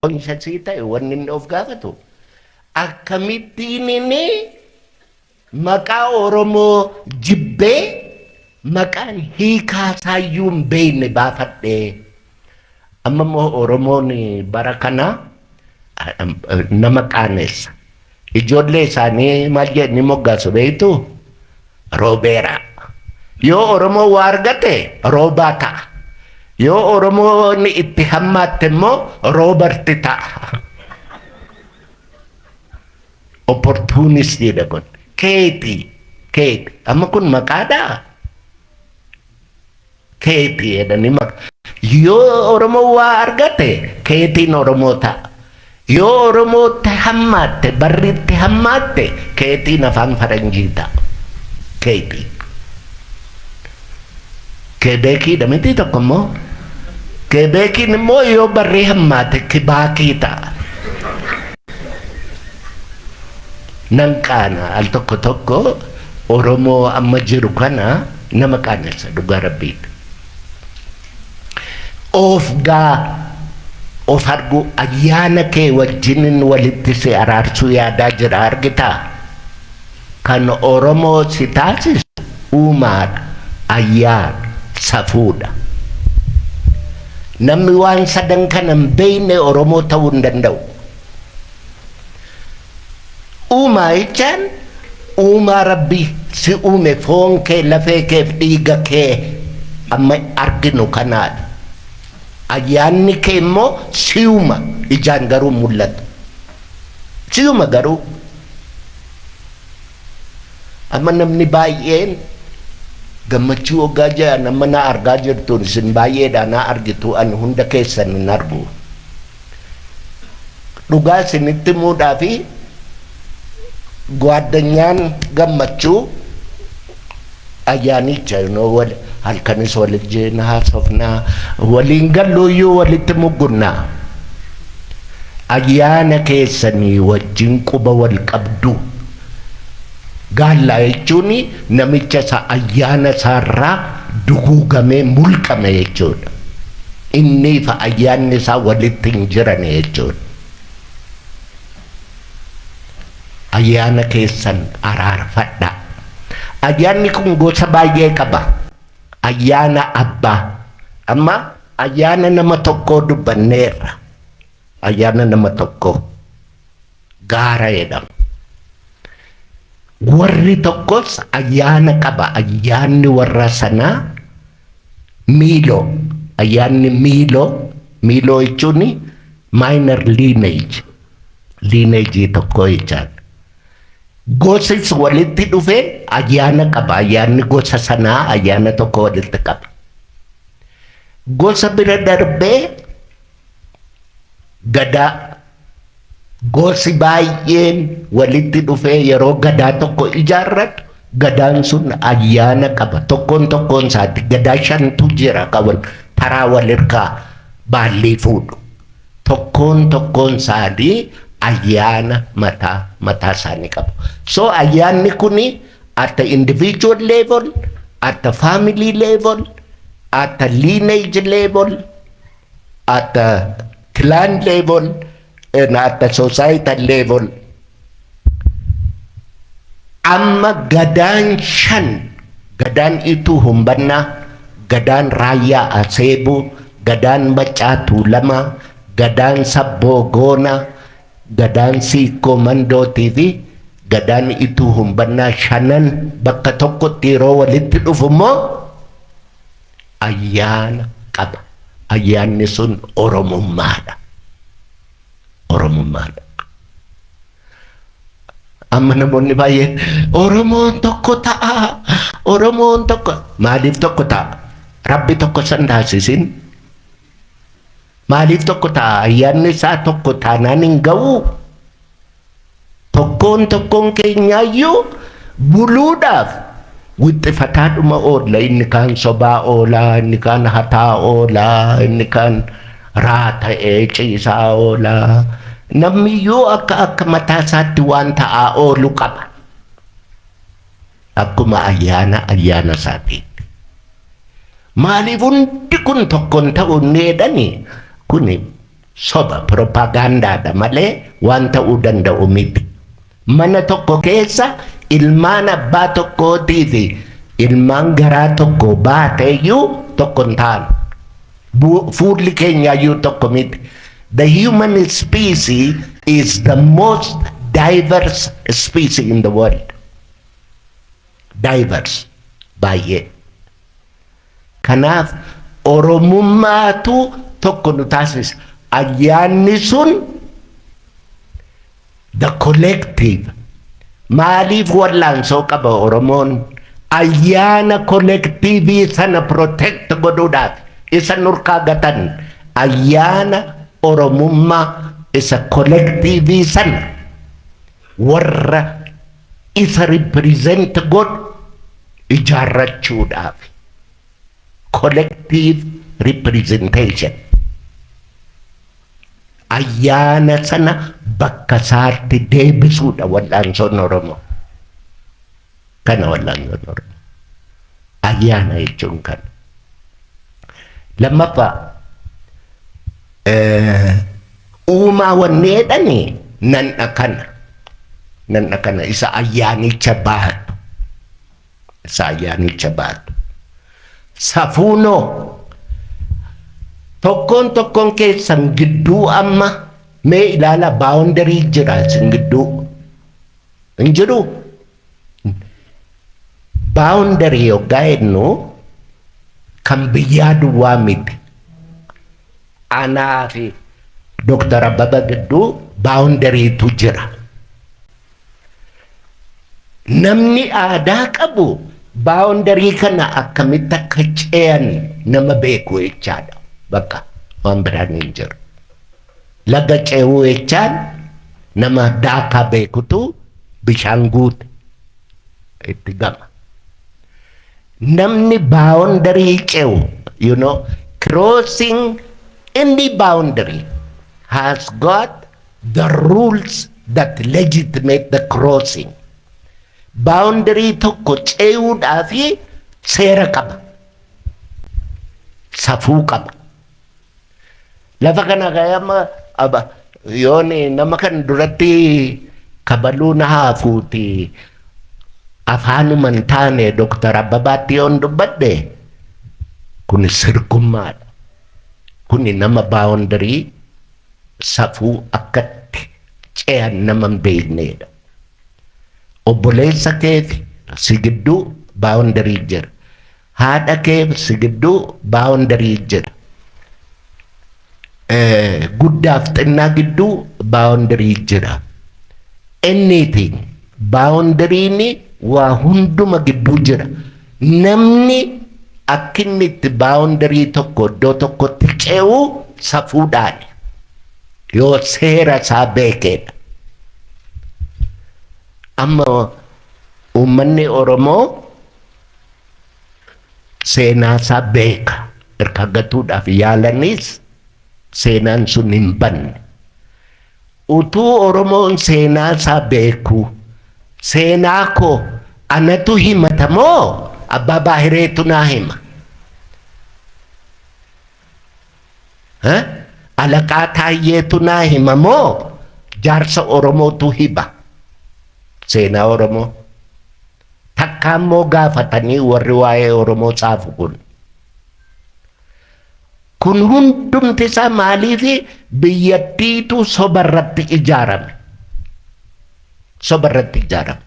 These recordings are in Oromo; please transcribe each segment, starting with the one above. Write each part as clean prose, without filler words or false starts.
Conscious ta'e wanni inni of gaafatu akkamittiin inni maqaa Oromoo jibbee maqaan hiikaa isaayyuu hin beekne baafadhee. Amma immoo Oromoon bara kana nama qaanessa. Ijoollee isaanii maal jedhanii moggaasu beektu? Roobeera. Yoo Oromoo waa argate Roobaa ta'a. Yoo Oromoon itti hammaatte immoo Roobarti ta'a. Opportunistiidha kun. Keetii. Keeti. Amma kun maqaadhaa? Keetii jedhanii maqaa. Yoo Oromoo waa argate keetiin Oromoo ta'a. Yoo Oromootti hammaatte, barri itti hammaatte, keetiin afaan faranjii ta'a. Keetii. Keebeekiidha miti tokko immoo. Keebeekiin immoo yoo barri hammaate kibaakii ta'a. Nan qaana al tokko tokko Oromoo amma jiru kana nama qaanessa, dhugaa rabbiiti. Of gaa of argu, ayyaana kee wajjinin walitti si araarsuu yaadaa jira, argitaa? Kan Oromoo si taasisu uumaadha, ayyaana, safuudha. Namni waan sadan kana hin beekne Oromoo ta'uu hin danda'u. Uumaa jechaan uumaa Rabbi si uume, foon kee, lafee kee fi dhiiga kee amma arginu kanaadha. Ayyaanni kee immoo si'uma, ijaan garuu mul'atu. Si'uma garuu. Amma namni baay'een gammachuu hoggaa jedhan, amma na argaa jirtuun isin baay'eedha na argitu, ani hunda keessan hin argu. Dhugaa isinitti himuudhaa fi gwaddanyaan gammachuu ayyaanicha wal halkanis waliin haasofnaa, waliin galluuyyuu walitti muggunnaa. Ayyaana keessanii wajjin quba wal qabdu. Gaallaa jechuun namicha isa ayyaana isaarraa duguugamee mulqame jechuudha. Inni fi ayyaanni isaa walitti hin jiran jechuudha. Ayyaana keessan araarfadhaa. Ayyaanni kun gosa baay'ee qaba. Ayyaana abbaa. Amma ayyaana nama tokkoo dubbanneerra. Ayyaana nama tokkoo gaara jedhama. Warri tokkos ayyaana qaba. Ayyaanni warra sanaa miiloo. Ayyaanni miiloo, miiloo jechuun minor lineage. Lineage tokko jechaadha. Gosis walitti dhufee ayyaana qaba. Ayyaanni gosa sanaa ayyaana tokko walitti qaba. Gosa bira darbee gadaa, gosi baay'een walitti dhufee yeroo gadaa tokko ijaarratu, gadaan sun ayyaana qaba. Tokkoon tokkoon isaatti gadaa shantu jira qaban taraa walirkaa baallii fuudhu. Tokkoon tokkoon isaanii ayyaana mataa mataa isaanii qabu. So ayyaanni kuni at the individual level, at the family level, at the lineage level, at the clan level, and at the societal level. Amma gadaan shan, gadaan Ituu Humbannaa, gadaan Raayyaa Aseebuu, gadaan Maccaa Tuulamaa, gadaan Sabboo Goonaa, gadaan Siikkoo Mandootii fi gadaan Ituu Humbannaa shanan bakka tokkotti yeroo walitti dhufu immoo ayyaana qaba. Ayyaanni sun Oromummaadha. Oromummaadha. Amma namoonni baay'een Oromoon tokko ta'a. Oromoon tokko maaliif tokko ta'a? Rabbi tokko san taasisin. Maaliif tokko ta'a? Ayyaanni isaa tokko taanaan hin ga'u. Tokkoon tokkoon keenyaayyuu buluudhaaf wixxifataadhuma oolla. Inni kaan sobaa oolaa, inni kaan hataa oolaa, inni kaan raata'ee ciisaa oolaa. Namniyyuu akka akka mataa isaatti waan ta'aa oolu qaba. Akkuma ayyaana ayyaana isaatiitti. Maaliif hundi kun tokko hin ta'u inni jedhani kuni Soba, propagaandaadha malee waan ta'uu danda'u miti. Mana tokko keessa ilmaan abbaa tokkootii fi ilmaan garaa tokko baateeyyuu tokko hin taanu. Fuulli keenyaayyuu tokko miti. The human species is the most diverse species in the world. Diverse. Baay'ee. Kanaaf Oromummaatu tokko nu taasisa. Ayyaanni sun the collective. Maaliif wallaansoo qaba Oromoon? Ayyaana collective sana protect godhuudhaaf isa nurkaa gatan, ayyaana Oromummaa isa collective sana warra isa represent godhu ijaarrachuudhaaf. Collective representation. Ayyaana sana bakka isaatti deebisuudha wal'aansoon Oromoo. Kana wal'aansoon Oromoo. Ayyaana jechuun kana. Lammaffaa, uumaa wanni jedhani nan'a kana. Nan'a kana isa ayyaanicha baatu. Isa ayyaanicha baatu. Safuunoo tokkoon tokkoon keessan gidduu amma mee ilaala, boundary jira isin gidduu. Hin jiru? Boundary yoggaa jennu kan biyyaa duwwaa miti. Anaa fi Dooktar Abbaba gidduu boundarytu jira. Namni aadaa qabu boundary kana akkamitti akka ce'an nama beeku jechaadha. Bakka waan biraan hin jiru. Laga ce'uu jechaan nama daakaa beekutu bishaan guute itti gama. Namni boundary ce'u, crossing any boundary has got the rules that legitimate the crossing. Boundary tokko ce'uudhaaf seera qaba. Safuu qaba. Lafa kana ka'ee aba yoon nama kan duratti kabaluu na haafuuti, afaanuma hin taane Dooktar Abbabaatti yoon dubbadhe, kun sirgummaadha. Kuni nama boundary safuu akkatti ce'an nama hin beeknedha. Obboleessa keef si gidduu boundary jira. Haadha keef si gidduu boundary jira. Guddaaf xinnaa gidduu boundary jira. Anything, boundaryn waa hunduma gidduu jira. Namni akka inni itti boundary tokko iddoo tokkotti ce'u safuudhaani. Yoo seera isaa beekedha. Amma uummanni Oromoo seenaa isaa beeka. Erga gatuudhaaf yaalanis seenaan sun hin banne. Utuu Oromoon seenaa isaa beeku, seenaa koo anatu himata moo abbaa baahireetu naa hima? Alaqaa Taayyeetu naa hima moo jaarsa Oromootu hima? Seenaa Oromoo. Takka immoo gaafatanii warri waa'ee Oromoo tsaafu kun. Kun hundumti isaa maaliif biyyattiitu soba irratti ijaarame? Soba irratti ijaarame.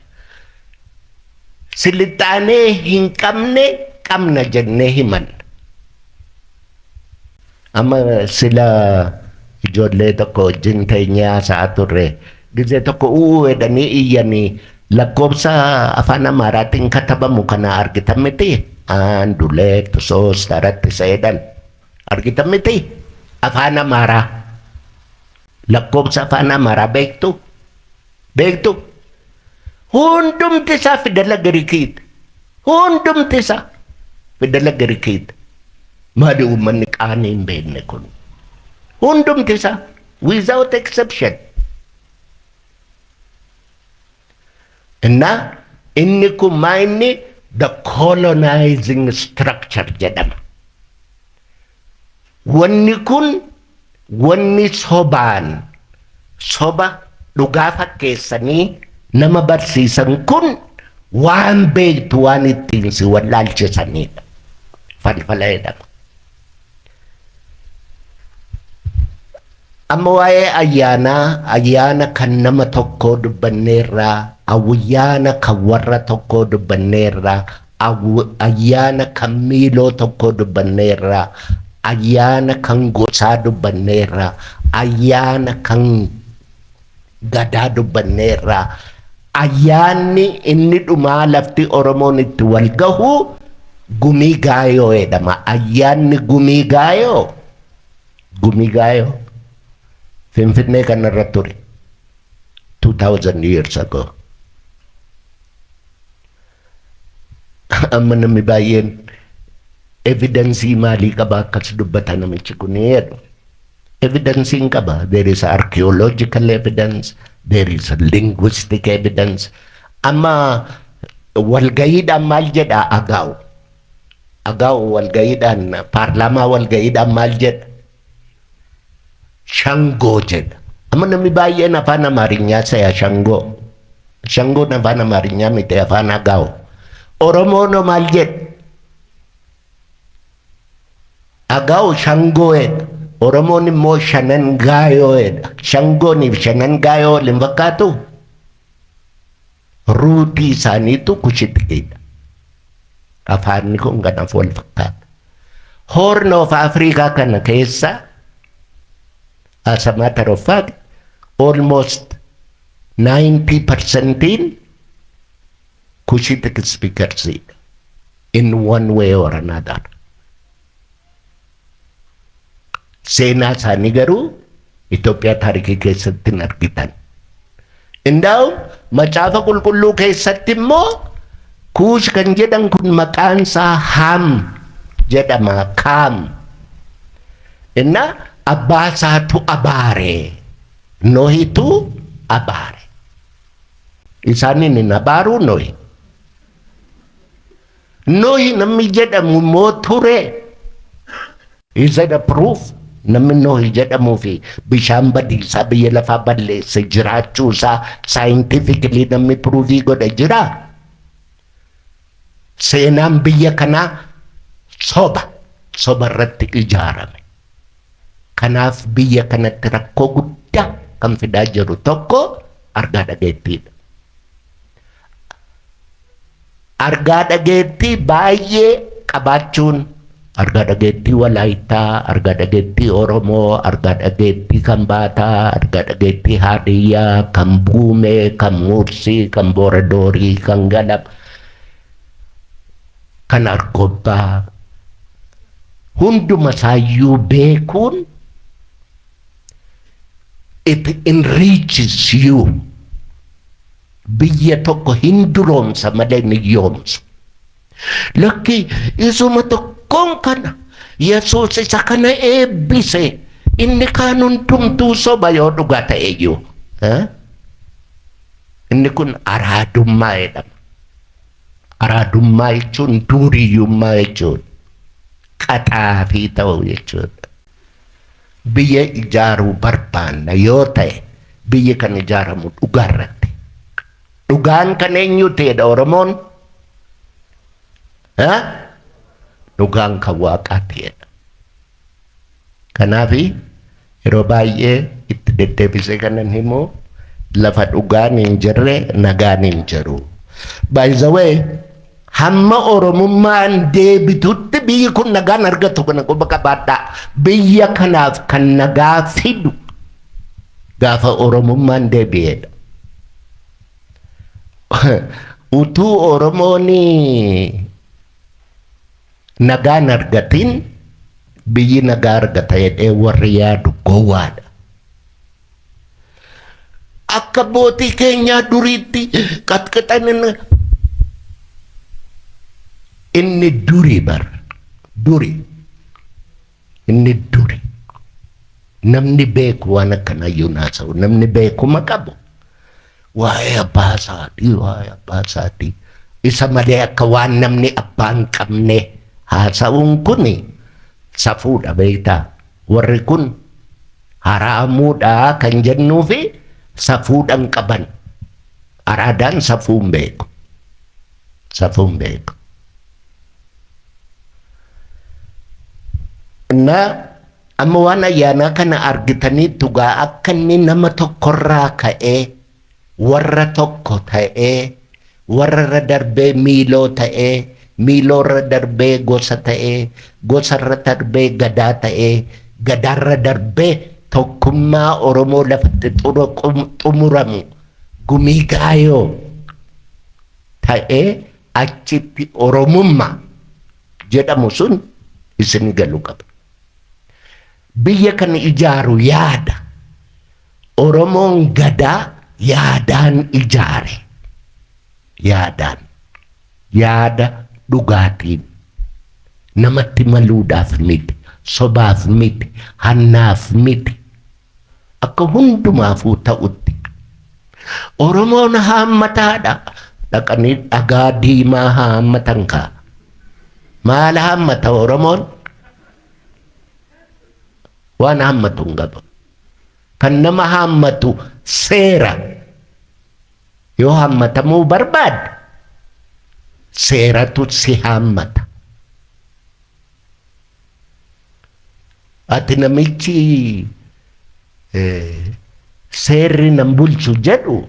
Silixaanee hin qabne qabna jennee himanna. Amma sila ijoollee tokko wajjin teenyee haasa'aa turre. Gizee tokko u'uu jedhanii iyyanii lakkoobsa afaan Amaaraatiin katabamu kana argitan miti? አንድ ሁለት ሶስት አራት isa jedhan argitan miti? Afaan Amaaraa. Lakkoobsa afaan Amaaraa beektu? Beektu? Hundumti isaa fidala Girikiiti. Hundumti isaa fidala Girikiiti. Maali uummanni qaanii hin beekne kun? Hundumti isaa without exception. Innaa inni kun maa inni the colonizing structure jedhama. Wanni kun Wanni sobaan soba dhugaa fakkeessanii nama barsiisan kun waan beektu waan ittiin si wallaalchisanidha. Falfala jedhama. Amma waa'ee ayyaanaa, ayyaana kan nama tokkoo dubbanneerraa, ayyaana kan warra tokkoo dubbanneerraa, ayyaana kan miiloo tokkoo dubbanneerraa, ayyaana kan gosaa dubbanneerraa, ayyaana kan gadaa dubbanneerraa. Ayyaanni inni dhumaa lafti Oromoon itti wal gahu Gumii Gaayoo jedhama. Ayyaanni Gumii Gaayoo, Gumii Gaayoo Finfinnee kanarra ture 2000 years ago. Amma namni baay'een evidence maalii qaba akkas dubbata namichi kun jedhu. Evidence hin qaba. There is archaeological evidence, there is linguistic evidence. Amma walgayiidhaan maal jedha Agaaw? Agaaw walgayiidhaan, paarlaamaa walgayiidhaan maal jedha? Shangoo jedha. Amma namni baay'een afaan Amaarinyaa se'a shangoo. Shangoon afaan Amaarinyaa miti, afaan Agaaw. Oromoon maal jedha? Agaaw shangoo jedha. Oromoon immoo shanan gaayoo jedha. Shangooniif shanan gaayoo wal hin fakkaatu? Rootii isaaniitu Cushitikiidha. Afaanni kun kanaaf wal fakkaata. Horn of Africa kana keessa, as a matter of fact, almost 90%in Cushitic speakers in one way or another. Seenaa isaanii garuu Itoophiyaa taarikii keessatti hin argitan. Indaa'u Macaafa Qulqulluu keessatti immoo Kuush kan jedhan kun maqaan isaa Haam jedhama. Kaam. Inna abbaa isaatu abaare. Nohitu abaare. Isaaniin hin abaaruu Nohi. Nohi namni jedhamu immoo ture. Is that a proof? Namni Nohi jedhamuu fi bishaan badiisaa biyya lafaa balleesse jiraachuu isaa scientifically namni proofii godhe jira. Seenaan biyya kanaa soba, soba irratti ijaarame. Kanaaf biyya kanatti rakkoo guddaa kan fidaa jiru tokko argaa dhageettiidha. Argaa dhageettii baay'ee qabaachuun, argaa dhageettii Walaayittaa, argaa dhageettii Oromoo, argaa dhageettii Kambaataa, argaa dhageettii Haadiyyaa, kan Buumee, kan Mursii, kan Booradoorii, kan Galab, kan Argobbaa, hunduma isaayyuu beekuun it enriches you. Biyya tokko hin duroomsa malee hin hiyyoomsu. Lakki, isuma tokkoon kana Yesuus isa kana eebbise, inni kaan hundumtuu soba yoo dhugaa ta'e iyyuu. Inni kun araadummaa jedhama. Araadummaa jechuun duuriyyummaa jechuudha. Qaxaafii ta'uu jechuudha. Biyya ijaaruu barbaanna yoo ta'e, biyyi kan ijaaramu dhugaa irratti. Dhugaan kan eenyu ta'edha Oromoon? Dhugaan kan Waaqaa ta'edha. Kanaaf yeroo baay'ee itti deddeebisee kanan himu, lafa dhugaan hin jirre nagaan hin jiru. By the way, hamma Oromummaan deebitutti biyyi kun nagaan argatu, kana quba qabaadhaa. Biyya kanaaf kan nagaa fidu gaafa Oromummaan deebi'edha. Utuu Oromoon nagaan argatin biyyi nagaa argata jedhee warri yaadu gowwaadha. Akka abbootii keenyaa duriitti qaxqixan inni duri bar duri, inni duri namni beeku waan akkanayyuu naasa'u, namni beekuma qabu waa'ee abbaa isaatii, waa'ee abbaa isaatii isa malee akka waan namni abbaa hin qabne haasa'uun kun safuudha, beektaa? Warri kun Haraamuudha kan jennuufi safuudhaan qaban. Araadaan safuu hin beeku. Safuu hin beeku. Na amma waan ayyaanaa kana argitanii tugaa akka inni nama tokkorraa ka'ee, warra tokko ta'ee, warra irra darbee miiloo ta'ee, miiloo irra darbee gosa ta'ee, gosa irra darbee gadaa ta'ee, gadaarra darbee tokkummaa Oromoo lafatti xumuramu Gumii Gaayoo ta'ee, achitti Oromummaa jedhamu sun isin galu qaba. Biyya kan ijaaru yaada. Oromoon gadaa yaadaan ijaare. Yaadaan. Yaada dhugaatiin. Namatti maluudhaaf miti. Sobaaf miti. Hannaaf miti. Akka hundumaafuu ta'utti. Oromoon haammataadha. Dhaqanii dhagaa diimaa haammatan kaa. Maal haammata Oromoon? Waan haammatu hin qabu. Kan nama haammatu seera. Yoo haammatamuu barbaadde, seeratu si haammata. Ati namichi seerri nan bulchu jedhu,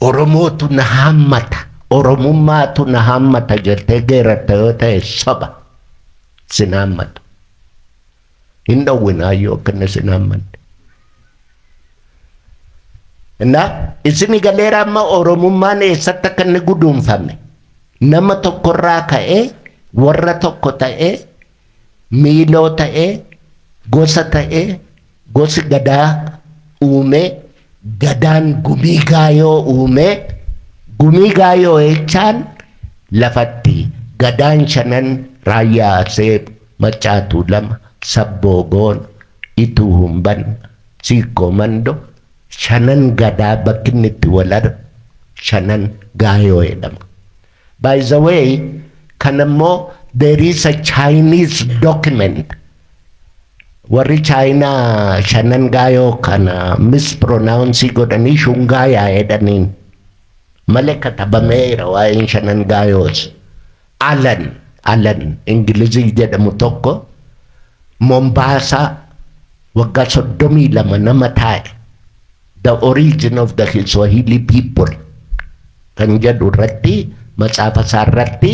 Oromootu na haammata, Oromummaatu na haammata jettee geeratta yoo ta'e, soba. Sin haammatu. Hin dhowwinaayyuu akka inni sin haammanne. Na isini galeera amma Oromummaan eessatti akka inni guduunfame? Nama tokkorraa ka'ee, warra tokko ta'ee, miiloo ta'ee, gosa ta'ee, gosi gadaa uumee, gadaan Gumii Gaayoo uumee, Gumii Gaayoo jechaan lafatti gadaan shanan Raayyaa Aseeb, Maccaatuu lama, Sabboo Goona, Ituu Humban, Siikkoo Mando, shanan gadaa bakki inni itti wal argu Shanan Gaayoo jedhama. By the way, kan ammoo there is a Chinese document. Warri Chaayinaa Shanan Gaayoo kana mispronounce godhanii Shungaayaa jedhaniin malee katabameera waa'een Shanan Gaayoos. Alan Ingilizii jedhamu tokko Mombaasaa waggaa 32 nama taa'e, "The Origin of the Swahili People" kan jedhu irratti, matsaafa isaa irratti,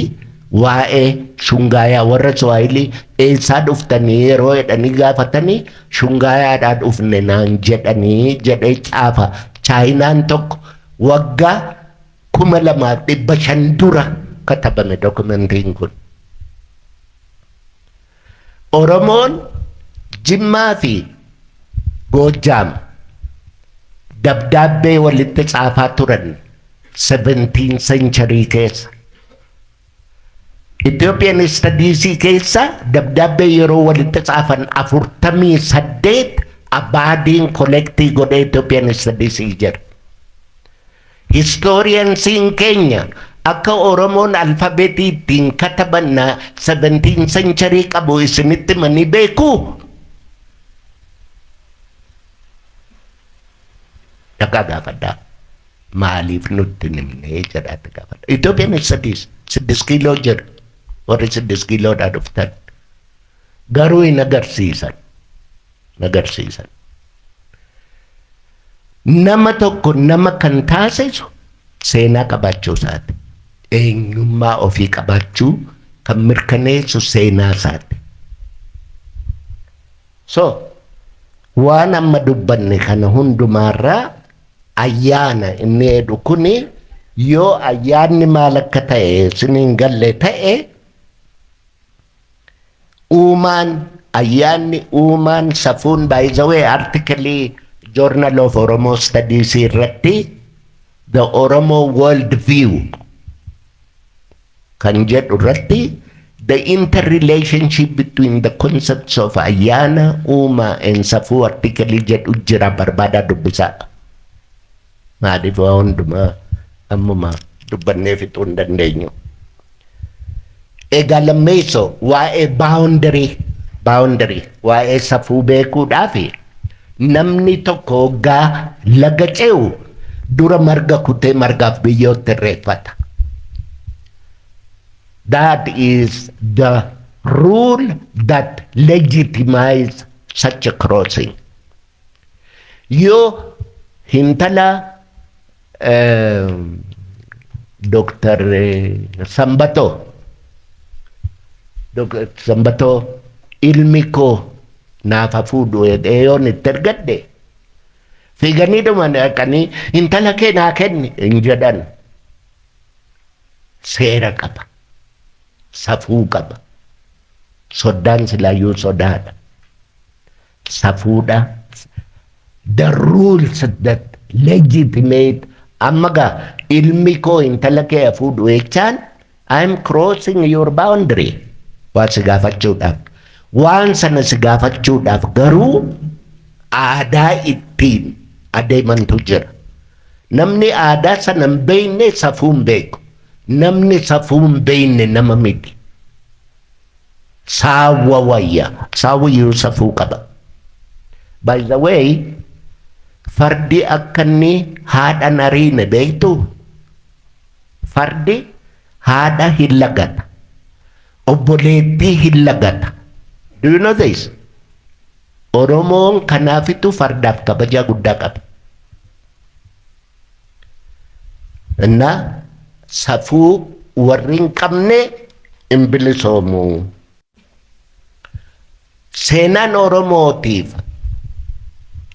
waa'ee Shungaayaa, warra Swahilii eessaa dhuftanii yeroo jedhanii gaafatanii, Shungaayaadhaa dhufne naan jedhanii jedhee caafa. Chaayinaan tokko waggaa 2500 dura katabame dokumentiin kun. Oromoon Jimmaa fi Goojjaam dabdaabbee walitti caafaa turan 17 century keessa. Ethiopian Studies keessa dabdaabbee yeroo walitti caafan 48 Abaadiin collect godhee Ethiopian Studies jira. Historiansiin keenya akka Oromoon alfabeetii ittiin kataban 17 century qabu isinitti himanii beekuu? Dhaqaa gaafadhaa. Maaliif nutti hin himnee jedhaatti gaafadha. Ethiopian Studies 6 kiiloo jedhu, warri 6 kiiloodhaa dhuftan. Garuu hin agarsiisan. Hin agarsiisan. Nama tokko nama kan taasisu seenaa qabaachuu isaati. Eenyummaa ofii qabaachuu kan mirkaneessu seenaa isaati. So, waan amma dubbanne kana hundumaarraa ayyaana inni jedhu kuni, yoo ayyaanni maal akka ta'e isiniin galle ta'e, uumaan, ayyaanni, uumaan, safuun, by the way, article Journal of Oromo Studies irratti "The Oromo World View" kan jedhu irratti, "The interrelationship between the concepts of ayyaana, uumaa and safuu" article jedhu jira, barbaadaa dubbisaa. Maaliif waa hundumaa ammuma dubbannee fixuu hin dandeenyu. Egaa lammeessoo waa'ee boundary Boundary, waa'ee safuu beekuudhaaf, namni tokko hoggaa laga ce'u dura marga kutee margaaf biyyootti irreeffata. That is the rule that legitimize such a crossing. Yoo hintala Dr. Sambatoo, Dr. Sambatoo ilmi koo naaf fuudhu jedhee yoon itti ergadhe, fiiganii dhuma dhaqanii "Intala kee naa kenni" hin jedhan. Seera qaba. Safuu qaba. Soddaan silaayyuu sodaadha. Safuudha. The rules that legitimate. Amma gaa ilmi koo intala kee fuudhu jechaan, I'm crossing your boundary waan si gaafachuudhaaf. Waan sana si gaafachuudhaaf garuu aadaa ittiin adeemantu jira. Namni aadaa sana hin beekne safuu hin beeku. Namni safuu hin beekne nama miti. Saawwa wayya. Saawwiyyuu safuu qaba. By the way, fardi akka inni haadha nariine beektu? Fardi haadha hin lagata. Obboleettii hin lagata. Do you know this? Oromoon kanaafitu fardaaf kabajaa guddaa qaba. Innaa safuu warri hin qabne hin bilisoomu. Seenaan Oromootiif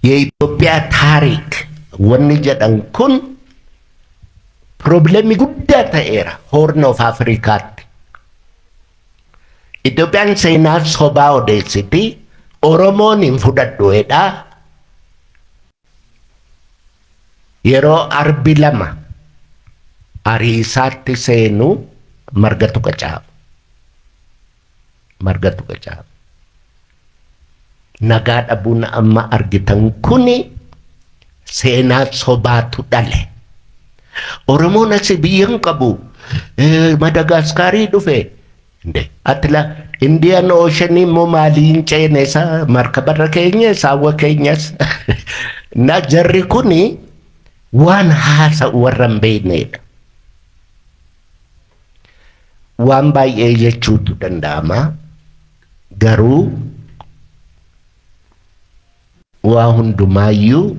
የኢትዮጵያ ታሪክ wanni jedhan kun problemii guddaa ta'eera Horn of Afrikaatti. Itoophiyaan seenaa sobaa odeessiti. Oromoon hin fudhadhu jedhaa. Yeroo arbi lama ariisaatti seenu margatu qacaa'a. Margatu qacaa'a. Nagaa dhabuun amma argitan kuni seenaa sobaatu dhale. Oromoon asii biyya hin qabu. Madagaskaarii dhufe. Atla Indian Ocean immoo maaliin ceene isa markabarra keenya saawwa keenyas. Na jarri kuni waan haasa'u warra hin beeknedha. Waan baay'ee jechuutu danda'ama. Garuu waa hundumaayyuu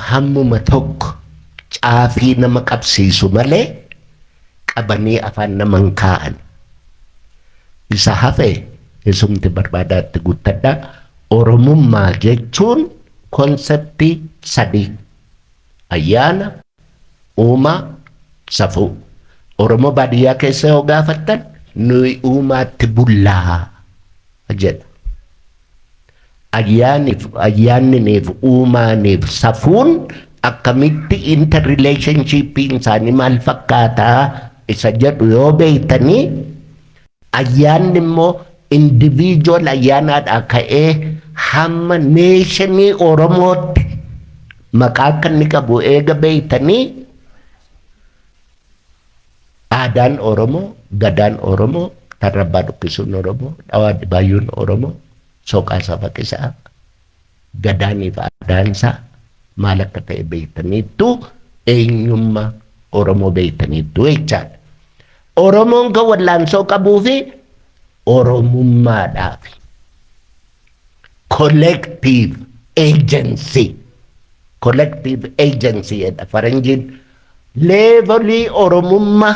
hammuma tokko caafii nama qabsiisu malee qabanii afaan nama hin kaa'an. Isa hafe isumti barbaadaatti guuttadha. Oromummaa jechuun conceptii sadii. Ayyaana, uumaa, safuu. Oromoo baadiyyaa keessa yoo gaafattan, "Nuyi uumaatti bullaa" jedha. Ayyaaniif, ayyaanniniif, uumaaniif safuun akkamitti interrelationshipiin isaanii maal fakkaataa isa jedhu yoo beektanii, ayyaanni immoo individual ayyaanaadhaa ka'ee hamma nationii Oromootti maqaa akka inni qabu eega beektanii, aadaan Oromoo, gadaan Oromoo, tarrabbaa dhukkisuun Oromoo, dhawaa dhibaayyuun Oromoo, soqaa safaqisaa, gadaaniif aadaansaa maal akka ta'e beektaniittu, eenyummaa Oromoo beektaniittu jechaadha. Oromoon kan wallaansoo qabuu fi Oromummaadhaaf. Collective agency. Collective agency jedha faranjiin. Levelii Oromummaa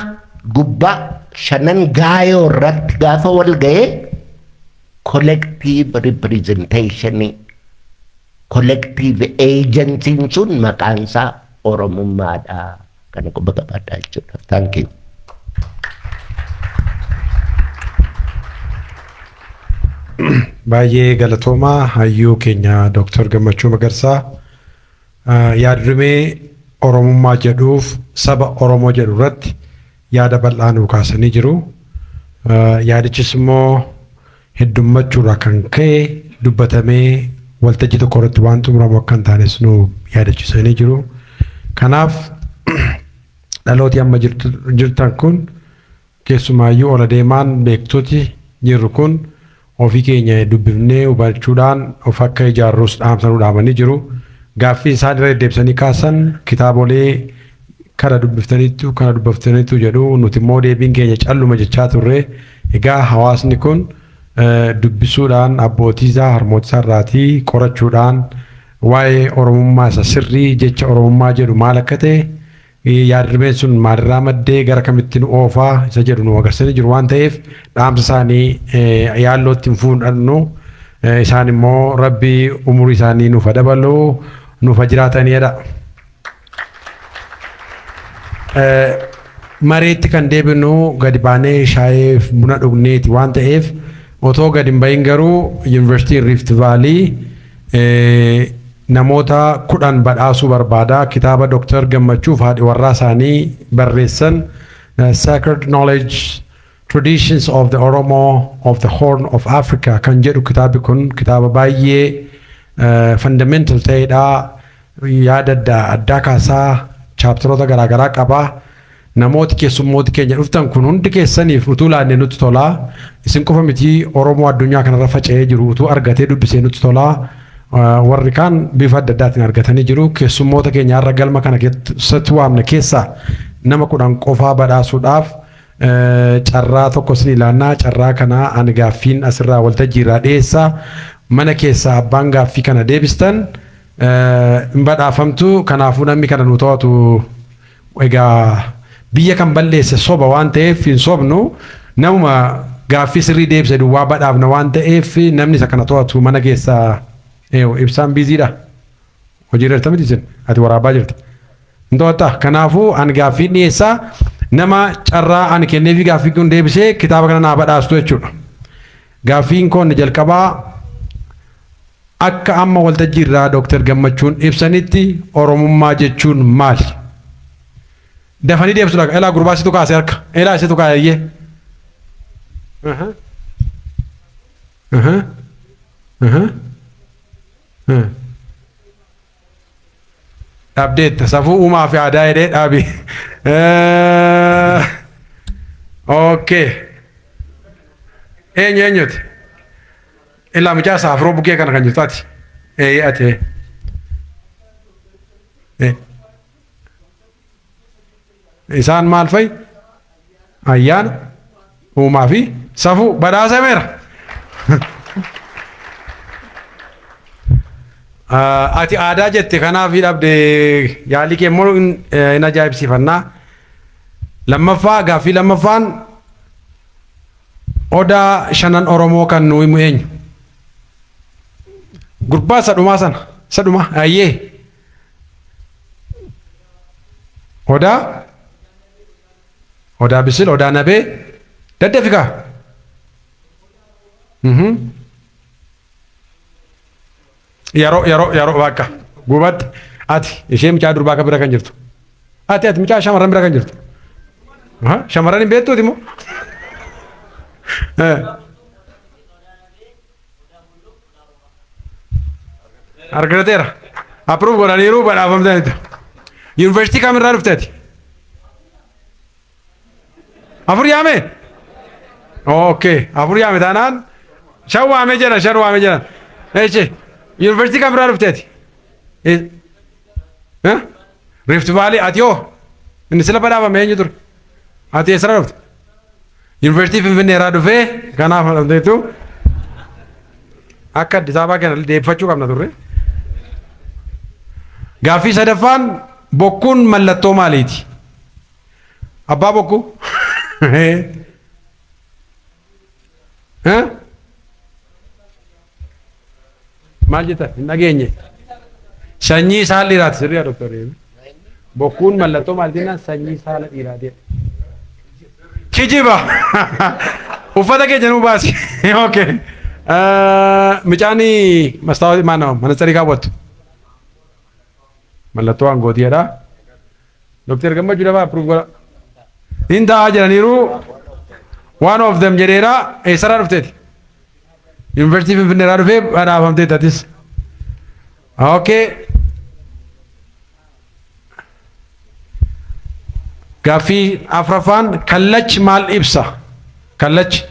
gubbaa shanan gaayoo irratti gaafa wal ga'ee collective representation, collective agency sun maqaan isaa Oromummaadha. Kana quba qabaadhaa jechuudha. Thank you. Baay'ee galatoomaa, hayyuu keenya Dooktar Gammachuu Magarsaa. Yaadrimee Oromummaa jedhuuf saba Oromoo jedhu irratti yaada bal'aa nuu kaasanii jiru. Yaadichis immoo heddummachuurraa kan ka'e dubbatamee waltajjii tokko irratti waan xumuramu akka hin taanes nu yaadachiisanii jiru. Kanaaf dhalooti amma jirtan kun, keessumaayyuu ol adeemaan beektoti jirru kun ofii keenya dubbifnee hubachuudhaan of akka ijaarrus dhaamsa nu dhaamanii jiru. Gaaffii isaan irra deddeebisanii kaasan kitaabolee kana dubbiftaniittu kana dubbiftaniittu jedhu, nuti immoo deebiin keenya calluma jechaa turre. Egaa hawaasni kun dubbisuudhaan, abbootii isaa harmoota isaa irraatii qorachuudhaan, waa'ee Oromummaa isa sirrii, jecha Oromummaa jedhu maal akka ta'e, yaadrimeen sun maalirraa maddee gara kamitti nu oofaa isa jedhu nu agarsiisanii jiru waan ta'eef, dhaamsa isaanii yaallootti hin fuudhannu. Isaan immoo Rabbi umurii isaanii nuuf haa dabalu, nuuf haa jiraatanidha. Mareetti kan deebinu gadi baanee shaayee buna dhugneeti waan ta'eef, otoo gadi hin bahin garuu Yuunivarsiitiin Rift Valley namoota 10 badhaasuu barbaada. Kitaaba Dooktar Gammachuuf haadhi warraa isaanii barreessan, Sacred Knowledge Traditions of the Oromo of the Horn of Africa kan jedhu. Kitaabni kun kitaaba baay'ee fundamental ta'edha. Yaada adda addaa kaasaa chapteroota garaagaraa qaba. Namooti keessummooti keenya dhuftan kun hundi keessaniif utuu laannee nutti tolaa. Isin qofa miti, Oromoo addunyaa kanarra faca'ee jiru utuu argatee dubbisee nutti tolaa. Warri kaan bifa adda addaatiin argatanii jiru. Keessummoota keenya har'a galma kana keessatti waamne keessaa nama 10 qofaa badhaasuudhaaf carraa tokko isin ilaannaa. Carraa kana ani gaaffiin asirraa waltajjii irraa dhiyeessaa. Mana keessaa abbaan gaaffii kana deebistan hin badhaafamtu. Kanaafuu namni kana nu to'atu, egaa biyya kan balleesse soba waan ta'eef hin sobnu, namuma gaaffii sirrii deebise duwwaa badhaafna waan ta'eef, namni isa kana to'atu mana keessaa ibsaan busydha. Hojii irra miti isin, ati waraabaa jirta. Hin to'attaa. Kanaafuu ani gaaffii dhiyeessaa, nama carraa ani kenneefi gaaffii kun deebisee kitaaba kana naa badhaastu jechuudha. Gaaffiin kun jalqabaa, akka amma waltajjii irraa Dooktar Gammachuun ibsanitti, Oromummaa jechuun maali? Dafanii deebisuudha. Elaa, gurbaa situ kaase harka. Elaa, situ kaa'eyyee. Aha. Aha. Aha. Dhabdeetta safuu uumaa fi aadaa jedhee dhaabi. Okay. Eenyu eenyuti? Illaa mucaa saafroo bukkee kana kan jirtu ati. Ee, ati. Isaan maal fa'i? Ayyaana, uumaa fi safuu badhaasameera. Ati aadaa jette, kanaaf dhabde. Yaalii kee immoo hin ajaa'ibsiifannaa. Lammaffaa, gaaffii lammaffaan, odaa shanan Oromoo kan nu himu eenyu? Gurbaa isa dhumaa sana, isa dhumaa, ayyee. Odaa, Odaa Bisil, Odaa Nabee, daddafi kaa. Yeroo, yeroo, yeroo, bakka gubatti. Ati ishee mucaa durbaa kan bira kan jirtu. Ati mucaa shamarran bira kan jirtu. Shamarran hin beektuuti moo? Argateera. Approve godhaniiru, badhaafamtaniitu. Yuunivarsiitii kamirraa dhufte ati? Afur yaame? Okay, afur yaame taanaan shan waamee jedhan, shan waamee jedhan. Eeche, yuunivarsiitii kamirraa dhufte ati? Rift Valley. Ati hoo? Inni sila badhaafame eenyu ture? Ati eessarraa dhufte? Yuunivarsiitii Finfinnee irraa dhufee, kanaaf dhabdeetu. Akka Addis Ababaa kana deebifachuu qabna turre. Gaaffii sadaffaan, bokkuun mallattoo maaliiti? Abbaa bokkuu? Eh? Maal jettan? Hin dhageenye. Sanyii saala dhiiraati, sirriidha doktor. Bokkuun mallattoo maal jennaan, sanyii saala dhiiraati. Kijiba. Uffata keenya nuu baasi. Okay. Mucaan mastaawwatii maal nama manatsarii kaawwattu? Mallattoo aangootiidha. Doktor Gammachuu dafaa approve godha. Hin ta'aa jedhaniiru. One of them jedheera. Eessarraa dhufteeti? Yuunivarsiitii Finfinneerraa dhufee, badhaafamteetti atis. Okay. Gaaffii afraffaan, kallachi maal ibsa? Kallachi.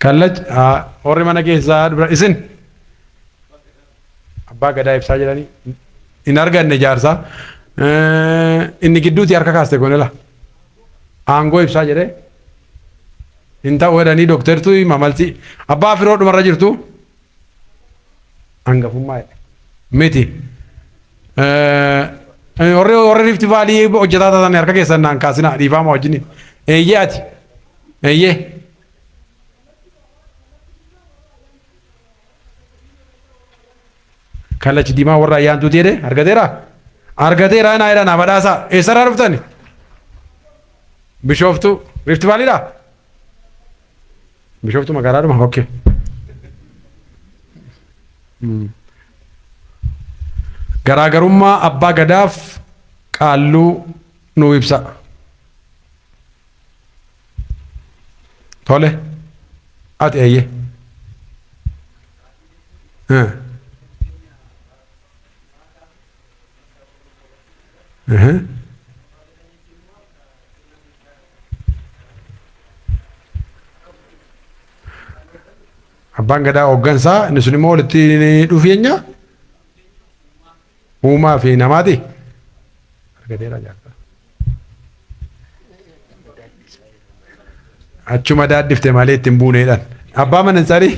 Kallacha warri mana keessaa dubra isin abbaa gadaa ibsaa jedhanii hin arganne jaarsaa. Inni gidduuti harka kaaste gonela. Aangoo ibsaa jedhee hin ta'u jedhanii dooktartu mamalsi abbaa firoo dhumarra jirtu hangafummaa jedhe miti. Warri Rift Valley hojjetaa taatan harka keessan naan kaasinaa dhiifaama wajjin. Eeyyee ati. Eeyyee. Kallachi diimaa warra ayyaantuuti jedhe argateera. Argateera naa jedha naa badhaasaa. Eessarraa dhuftani? Bishooftuu. Rift Valleyidhaa? Bishooftuu magaalaadhuma? Okay. Garaagarummaa abbaa gadaaf qaalluu nuu ibsa. Tole. Ati eeyyee. Abbaan gadaa hooggansaa inni sun immoo walitti dhufeenya uumaa fi namaati. Argateera jaarsa. Achuma daaddifte malee ittiin buuneedhaan. Abbaa manansarii.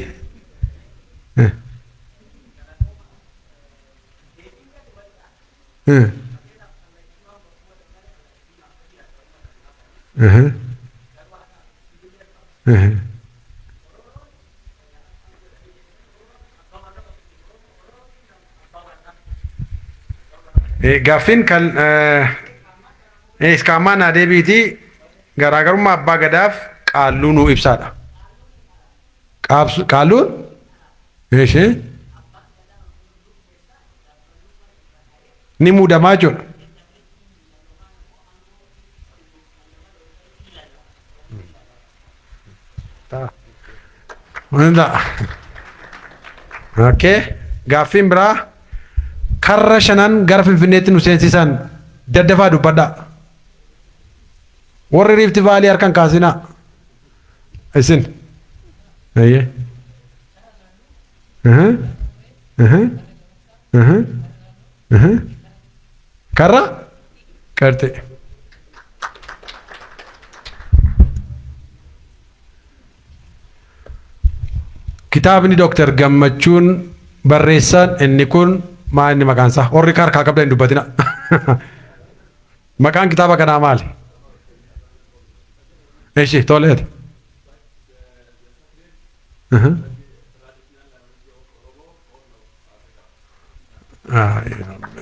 Gaaffiin kan iskaamaa naa deebiitii garaagarummaa abbaa gadaaf qaalluu nuu ibsaadha. Qaalluun ishee ni muudamaa jechuudha. Hunda. Okay. Gaaffiin biraa karra shanan gara Finfinneetti nu seensisan daddafaa dubbadhaa. Warri Rift Valley harkan kaasinaa. Isin. Eeyyee. Karra qarxee. Kitaabni Dooktar Gammachuun barreessan inni kun maal inni maqaan isaa? Warri harkaa qabdan hin dubbatina. Maqaan kitaaba kanaa maali? Eshi toleeti.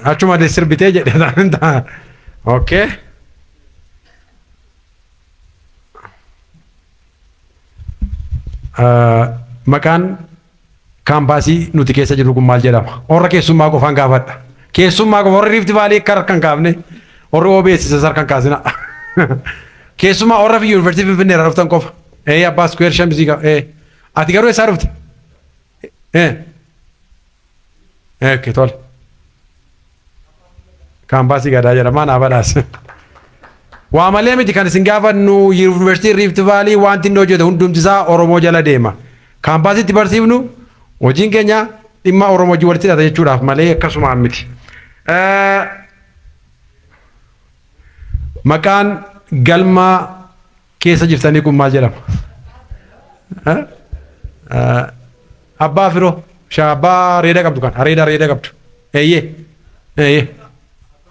Achuma sirbitee jedhe. Okay. Maqaan kaampaasii nuti keessa jirru kun maal jedhama? Warra keessummaa qofaan gaafadha. Keessummaa qofa warri Rift Valley akka harka hin kaafne, warri OBS isa harka hin kaasina. Keessummaa warra fi Yuunivarsiitii Finfinnee irraa dhuftan qofa. Ee abbaa square shamsii qaba. Ee ati garuu eessaa dhufte? Ee. Okay, tole. Kaampaasii gadaa jedhama naa badhaase. Waa malee miti kan isin gaafannu. Yuunivarsiitii Rift Valley wanti inni hojjetu hundumti isaa Oromoo jala deema. Kaampaasiitti barsiifnu hojiin keenya dhimma Oromoo wajjin walitti hidhata jechuudhaaf malee akkasumaan miti. Maqaan galma keessa jirtanii kun maal jedhama? Abbaa firoo abbaa reeda qabdu kan areeda reeda qabdu. Eeyyee eeyyee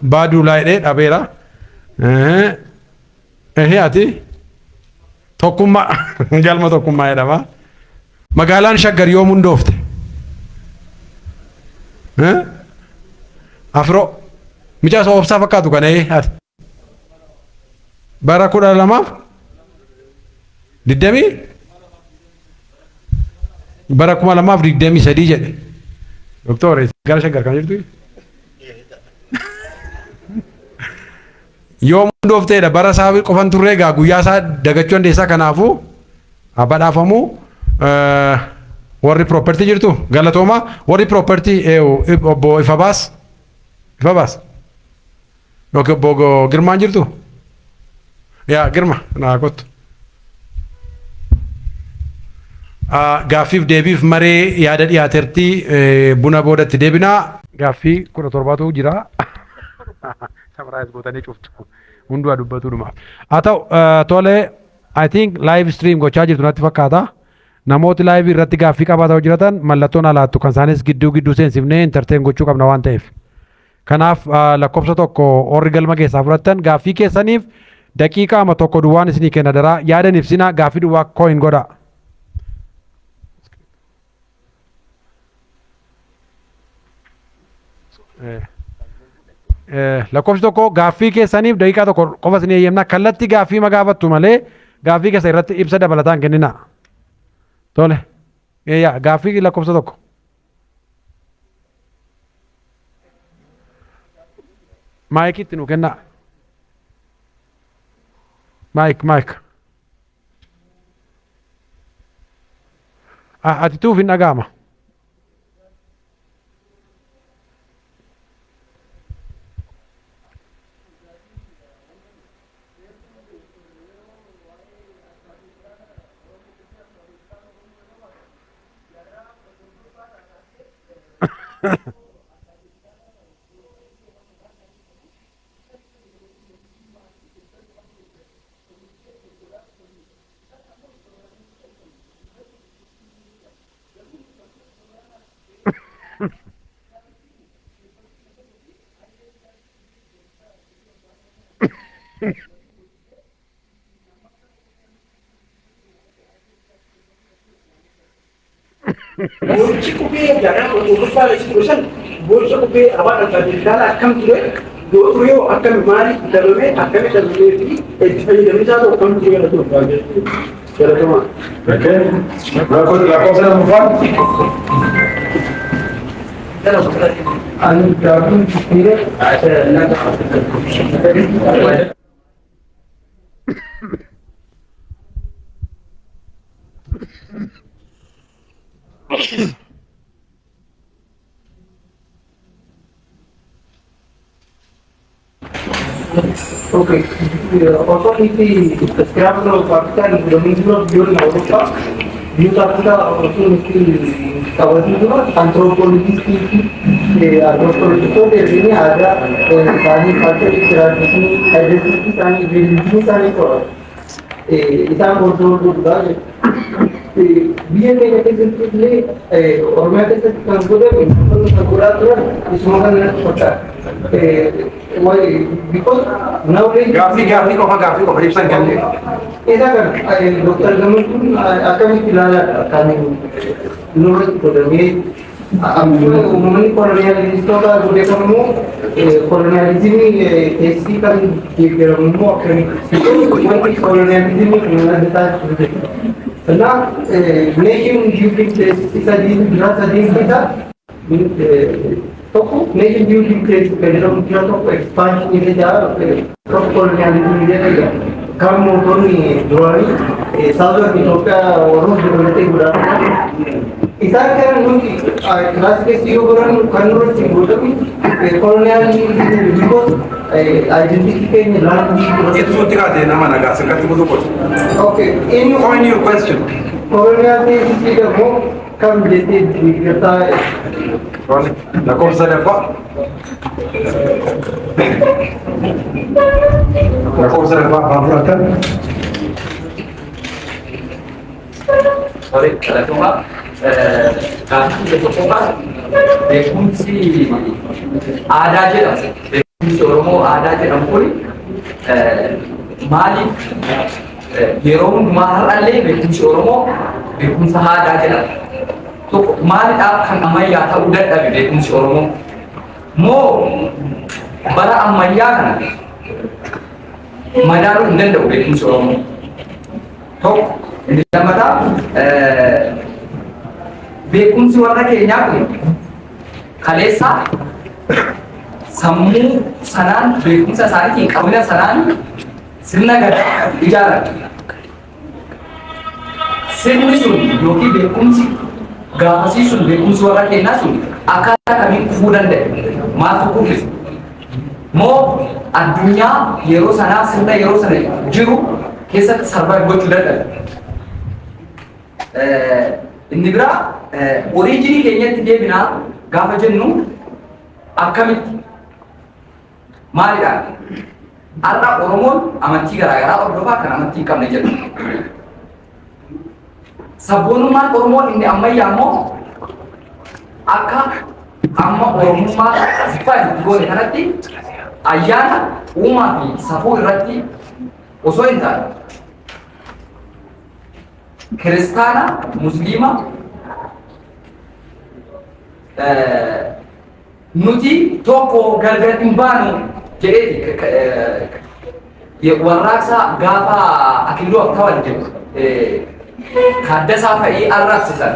abbaa duulaa jedhee dhabeera. Ehee ati tokkummaa galma tokkummaa jedhama. Magaalaan Shaggar yoom hundoofte? Afiroo mucaa obsaa fakkaatu kana ee ati. Bara 2020 bara 2023 jedhe. Doktor gara Shaggar kan jirtu? Yoom hundoofteedha bara isaa qofan turre egaa guyyaa isaa dagachuu dandeessaa, kanaafuu haa badhaafamuu. Warri property jirtu galatooma. Warri property obbo Ifabaas Ifabaas yookiin obbo Girmaan jirtu, yaa Girma naa kottu. Gaaffiif deebiif maree yaada dhiyaateerti buna boodatti deebinaa. Gaaffii 17tu jira. Surprise gootanii cuftu. Hundumaa dubbatu dhuma. Haa ta'u, tole, I think live stream gochaa jirtu natti fakkaata. Namooti live irratti gaaffii qabaataa jiratan mallattoon alaattu kan isaanis gidduu gidduu seensifnee entertain gochuu qabna waan ta'eef. Kanaaf lakkoofsa 1 warri galma keessaa fudhattan gaaffii keessaniif daqiiqaama 1 duwwaan isinii kenna daraa yaadan ibsinaa, gaaffii duwwaa coin godha. Lakkoofsi 1 gaaffii keessaniif daqiiqaa 1 qofa isinii eeyyamna, kallattii gaaffii ma gaafattu malee gaaffii keessa irratti ibsa dabalataan kennina. Tole. Yaa gaaffii lakkoofsa 1. Maayikiitti nu kennaa. Mic, mic. Ati tuuf hin dhaga'ama. Gochi qubee jaarraa 17ffaa keessa ture san, gocha qubee afaan alfaabeetikaala akkam ture? Yoo ture hoo akkami? Maaliif dabame? Akkami dabamee fi itti fayyadamni isaa ta'u akkam ture? Kana ture galatoomaa. Lakkoofsa lammaffaan. Ani gaaffiin dhiira. Okay. Osoo itti Scramble of Africa godhamee dura biyyoonni Awurooppaa biyyoota Afrikaa osoo itti qabatee dura anthropologistii fi anthropologistoota erganii aadaa isaanii, culture, tradition, identity isaanii, religion isaanii qoratu. Isaan control godhuudha jechuudha. Biyya keenya keessatti illee, Oromiyaa keessatti kan godhame, namoonni kan godhaa turan isuma kana natti fakkaata. Because knowledge Gaaffii, gaaffii qofa, gaaffii qofa, ibsan kennee. Isa kana Dr. Gammachuun akkamitti ilaalaadha kan nurratti godhamee? Akkuma uummanni koloniyaalistoota beekamu immoo koloniyaalizimii keessi kan deeggaramu immoo akkamitti wanti koloniyaalizimii kan adda taasisu jechuudha. Kanaaf nation building sadii jira. Sadiin keessaa tokko nation building keessa kan jedhamu jira, tokko expansion jira, tokko colonialism jira. Kan mootonni duraanii Southern Itoophiyaa warroota dabalatee godhaa turan. Isaan kana nuti kilaasii keessa yoo barannu kan nurratti godhamu colonialism, because identity keenya land Ibsuutti kaatee nama nagaa sirkatti kutuu qotu. Okay, inni Coin your question. Colonial thesis ደግሞ kam jettee deeggartaa? Lakkoofsa sadaffaa. Lakkoofsa sadaffaa afaan fudhatan. Sorry, galatoomaa. Gaaffii tokkoffaa, beekumsi aadaa jedhamu, beekumsi Oromoo aadaa jedhamu kun maaliif yeroo hundumaa har'allee beekumsi Oromoo beekumsa aadaa jedhama? Tokko, maalidhaaf kan ammayyaa ta'uu dadhabe beekumsi Oromoo? Moo bara ammayyaa kana madaaluu hin danda'u beekumsi Oromoo? Tokko, inni lammataa, beekumsi warra keenyaa kun kaleessa sammuu sanaan, beekumsa isaaniitiin, qabina sanaan sirna gadaa ijaaran. Sirni sun yookiin beekumsi gaafasii sun, beekumsi warra keenyaa sun akkaataa kamiin kufuu danda'e? Maaltu kuffise? Moo addunyaa yeroo sanaa, sirna yeroo sana jiru keessatti survive gochuu dadhabe? Inni biraa, originii keenyatti deebinaa gaafa jennu akkamitti, maalidhaan? Har'a Oromoon amantii garaagaraa hordofaa, kan amantii hin qabne jedhu. Sabboonummaan Oromoo inni ammayyaa immoo akka amma Oromummaa define goone kanatti ayyaana uumaa fi safuu irratti osoo hin taane, kiristaana, musliima, nuti tokko, gargar hin baanu jedheeti warraaqsa gaafa Akiluu Habtawald jedhu Taaddasaa fa'ii arrabsisan.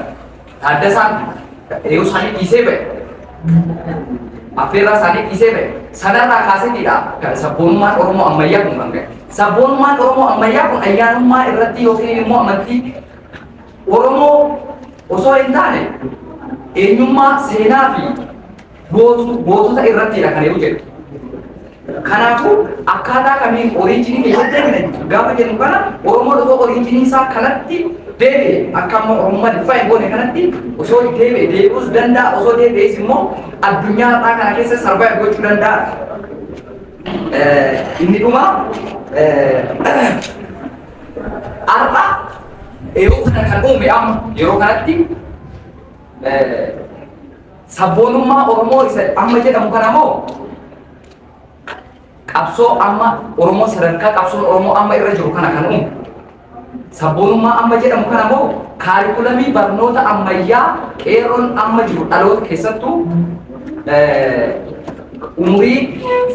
Taaddasaan yeroo isaanii dhiisee ba'e. Affeerraa isaanii dhiisee ba'e. Sanarraa kaaseetiidha kan sabboonummaan Oromoo ammayyaa kun kan ga'e. Sabboonummaan Oromoo ammayyaa kun ayyaanummaa irratti yookiin immoo amantii Oromoo osoo hin taane, eenyummaa, seenaa fi gootota irrattidha kan jedhu jedhu. Kanaafuu akkaataa kamiin originii keessatti deebine gaafa jennu kana, Oromoon osoo originii isaa kanatti deebi'e, akka amma Oromummaa define goone kanatti osoo deebi'e, deebi'uus danda'a, osoo deebi'es immoo addunyaa har'aa kana keessa survive gochuu danda'a. Inni dhuma, har'a yeroo kana kan uume, amma yeroo kanatti sabboonummaa Oromoo isa amma jedhamu kana moo qabsoo amma Oromoo, sadarkaa qabsoon Oromoo amma irra jiru kana kan uume? Sabboonummaa amma jedhamu kana moo kaarikulamii barnoota ammayyaa qeerroon amma jiru, dhaloota keessattuu umurii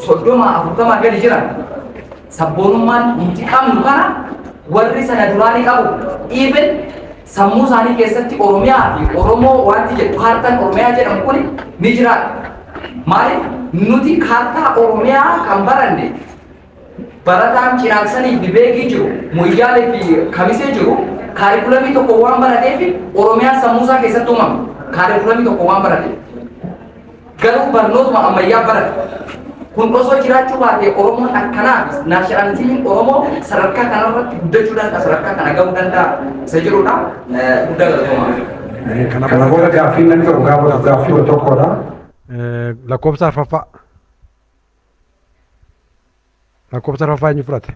30 40 gadi jiran, sabboonummaan nuti qabnu kana warri sana duraa ni qabu? Even sammuu isaanii keessatti Oromiyaa fi Oromoo wanti jedhu, kaartaan Oromiyaa jedhamu kun ni jiraata. Maaliif nuti kaartaa Oromiyaa kan baranne, barataan Cinaaksanii fi Beegii jiru, Moyyaalee fi Kamisee jiru, kaarikulamii tokko waan barateef Oromiyaan sammuu isaa keessatti uumame. Kaarikulamii tokko waan barateef. Garuu barnootuma ammayyaa barate. Kun osoo jiraachuu baate Oromoon akkanaaf nationalismiin Oromoo sadarkaa kanarratti guddachuu danda'a, sadarkaa kana gahuu danda'a isa jedhudha. Guddaa galatoomaa. Kana booda gaaffiin namni tokko gaafatu gaaffii tokkodha. Lakkoofsa arfaffaa. Lakkoofsa arfaffaa eenyu fudhate?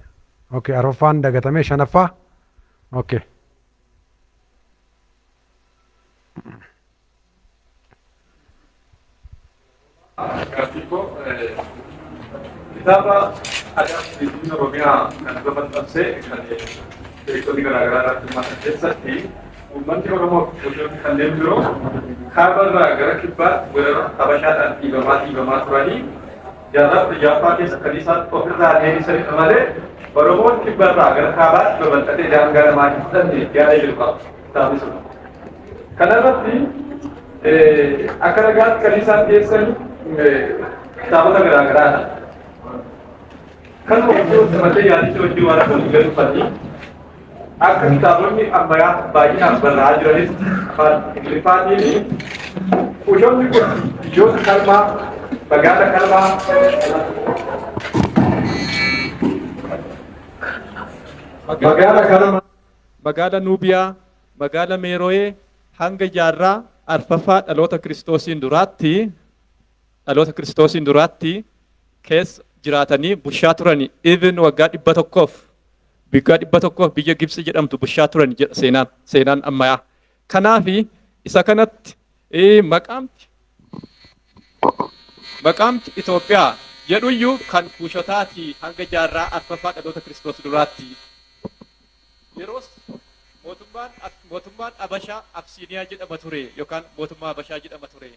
Okay, arfaffaan dagatamee, shanaffaa. Okay. Gaaffii koo, kitaaba aadaa fi turizimii Oromiyaa kan dura maxxansee kan beektonni garaagaraa irratti hirmaatan keessatti, uummanni Oromoo fi gosoonni kanneen biroo kaaba irraa gara kibbaatti weerara Habashaadhaan dhiibamaa dhiibamaa turanii jaarraa 16ffaa keessa kan isaan ofirraa deebisanidha malee Oromoon kibba irraa gara kaabaatti babal'atee daangaa namaa hin fudhanne yaada jedhu qaba kitaabni sun. Kanarratti akka ragaatti kan isaan dhiyeessan kitaabota garaagaraadha. Kanuma wajjin qabatee, yaadicha wajjin waan akka walii galu, akka kitaabonni ammayyaa baay'inaan barraa'aa jiranis afaan Ingiliffaatiin, Kushonni kun biyyoota Kalmaa, magaala Kalmaa, magaala Kalmaa, magaala Nuubiyaa, magaala Meerooyee hanga jaarraa arfaffaa dhaloota Kiristoosiin duraatti keessa jiraatanii bushaa turani. Even waggaa 100f biyya Gibxi jedhamtu bushaa turan jedha seenaan ammayyaa. Kanaafi isa kanatti maqaamti Itoophiyaa jedhuyyuu kan Kuushotaati hanga jaarraa arfaffaa dhaloota Kiristoos duraatti. Yeroos mootummaan Abashaa Absiiniyaa jedhama ture yookaan mootummaa Abashaa jedhama ture.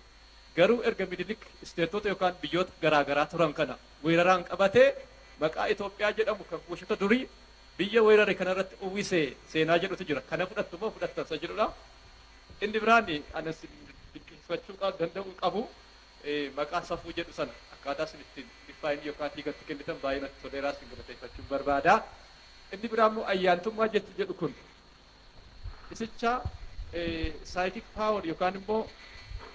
Garuu erga Minilik isteetota yookaan biyyoota garaagaraa turan kana weeraraan qabatee, maqaa Itoophiyaa jedhamu kan Kuushota durii biyya weerare kanarratti uwwise seenaa jedhutu jira. Kana fudhattu moo fudhattan isa jedhudha. Inni biraan anas dinqisiifachuu danda'u qabu, maqaa safuu jedhu sana akkaataa isin ittiin define yookaan hiikatti kennitan baay'ee natti toleeraa, isin galateeffachuun barbaada. Inni biraa immoo ayyaantummaa jechi jedhu kun isicha psychic power yookaan immoo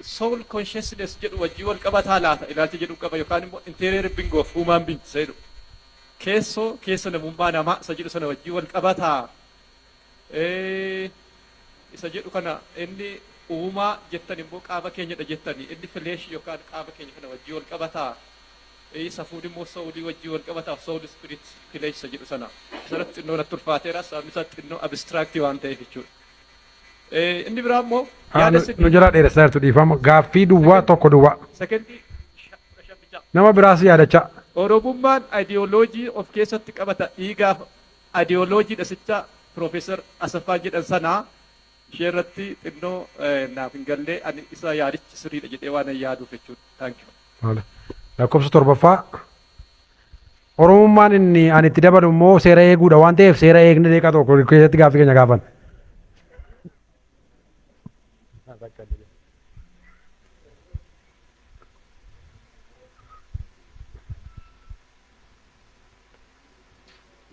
soul consciousness jedhu wajjin wal qabataa laata ilaalcha jedhu qaba, yookaan immoo interior being of human being isa jedhu, keessoo keessa namummaa namaa isa jedhu sana wajjin wal qabataa. Isa jedhu kana, inni uumaa jettan immoo qaama keenyadha jettani, inni flesh yookaan qaama keenya kana wajjii wal qabataa? Safuun immoo soulii wajjii wal qabataa? Soul, spirit, flesh isa jedhu sana isarratti xinnoo natti ulfaateera, sababni isaa xinnoo abstractii waan ta'eef jechuudha. Inni biraa immoo yaada Nu jalaa dheeressaa jirtu, dhiifama. Gaaffii duwwaa tokko duwwaa. Sekendii 15 bichaa. Nama biraas yaadachaa. Oromummaan ideoloojii of keessatti qabata, dhiigaaf ideoloojiidha sicha Piroofeesar Asaffaa jedhan sanaa ishee irratti xinnoo naaf hin gallee, ani isa yaadichi sirriidha jedhee waan hin yaaduuf jechuudha. Thank you. Tole. Lakkoofsa torbaffaa. Oromummaan inni ani itti dabalu immoo seera eeguudha waan ta'eef, seera eegne deeqa tokko keessatti gaaffii keenya gaafan.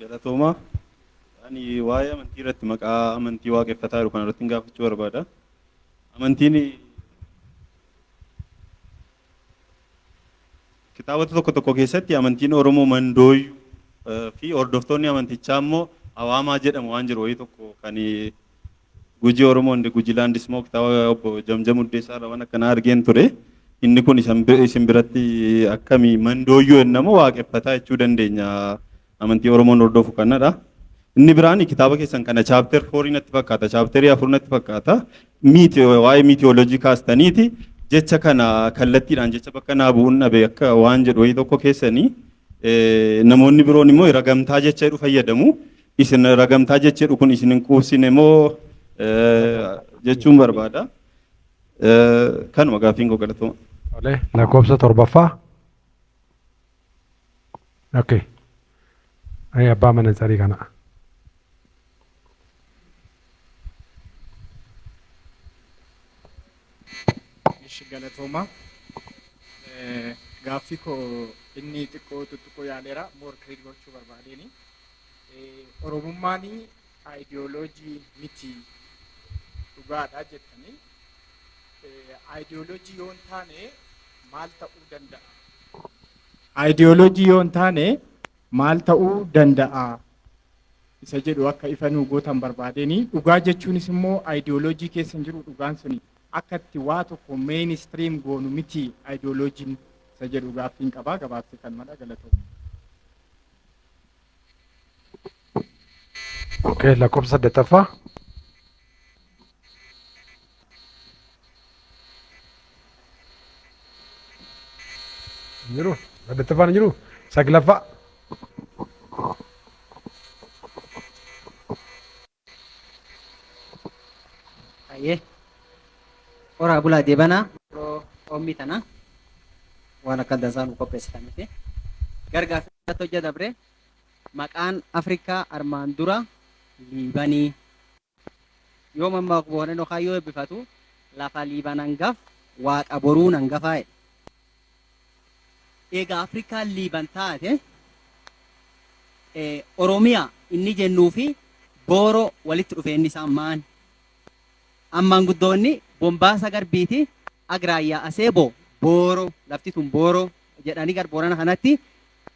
Galatooma. Ani waa'ee amantii irratti, maqaa amantii waaqeffataa jiru kana irratti gaafachuu barbaada. Amantiin kitaabota tokko tokko keessatti amantiin Oromoo mandooyyuu fi hordoftoonni amantichaa immoo awaamaa jedhamu waan jiru wayii tokko kan Gujii Oromoo and Gujilaandis immoo kitaaba obbo Jamjam Uddeessaa irra waan akkanaa argeen ture. Inni kun isin biratti akkamii? Mandooyyuu jennamoo waaqeffataa jechuu dandeenya amantii Oromoon hordofu kanadha. Inni biraan kitaaba keessan kana chapter fourii natti fakkaata, chapterii 4 natti fakkaata. Waa'ee mythology kaastaniiti jecha kana kallattiidhaan jecha bakka naa bu'uun dhabe akka waan jedhu wayii tokko keessanii, namoonni biroon immoo ragamtaa jecha jedhu fayyadamu. Isin ragamtaa jecha jedhu kun isin hin quubsine moo jechuun barbaada. Kanuma gaaffiin koo, galatooma. Tole, lakkoofsa torbaffaa. Okay. Ay, abbaa manatsarii kana. Ishi, galatooma. Gaaffii koo inni xiqqoo tuttuquu yaaleera, more clear gochuu barbaadeeni. Oromummaan aayidiyooloojii miti, dhugaadha jettanii. Aayidiyooloojii yoo hin taane maal ta'uu danda'a? Aayidiyooloojii yoo hin taane maal ta'uu danda'a? Isa jedhu akka ifa nuu gootan barbaadeeni. Dhugaa jechuunis immoo aayidiyooloojii keessa hin jiru, dhugaan suni akka itti waa tokko mainstream goonu miti aayidiyooloojiin isa jedhu gaaffiin qabaa, gabaabsee kan madha, galatooma. Okay, lakkoofsa saddeettaffaa. Hin jiru? Saddeettaffaan hin jiru? Saglaffaa. Ayyee. Horaa bulaa deebanaa. Yeroo qommii tana waan akka dansaa nu qopheessitaniif. Gargaarsa hojja dabre, maqaan Afrikaa armaan dura Liibanii. Yoo mammaaku Booranni yookaan yoo eebbifatu, lafa Liiban hangaf Waaqa boruun hangafaa jedhe. Egaa Afrikaan Liiban taate, Oromiyaa inni jennuu fi Booroo walitti dhufeenyi isaa maani? Ammaan guddoonni Bombaasa Garbiiti Agraayyaa Aseeboo Booroo, lafti tun Booroo jedhanii gar Boorana kanatti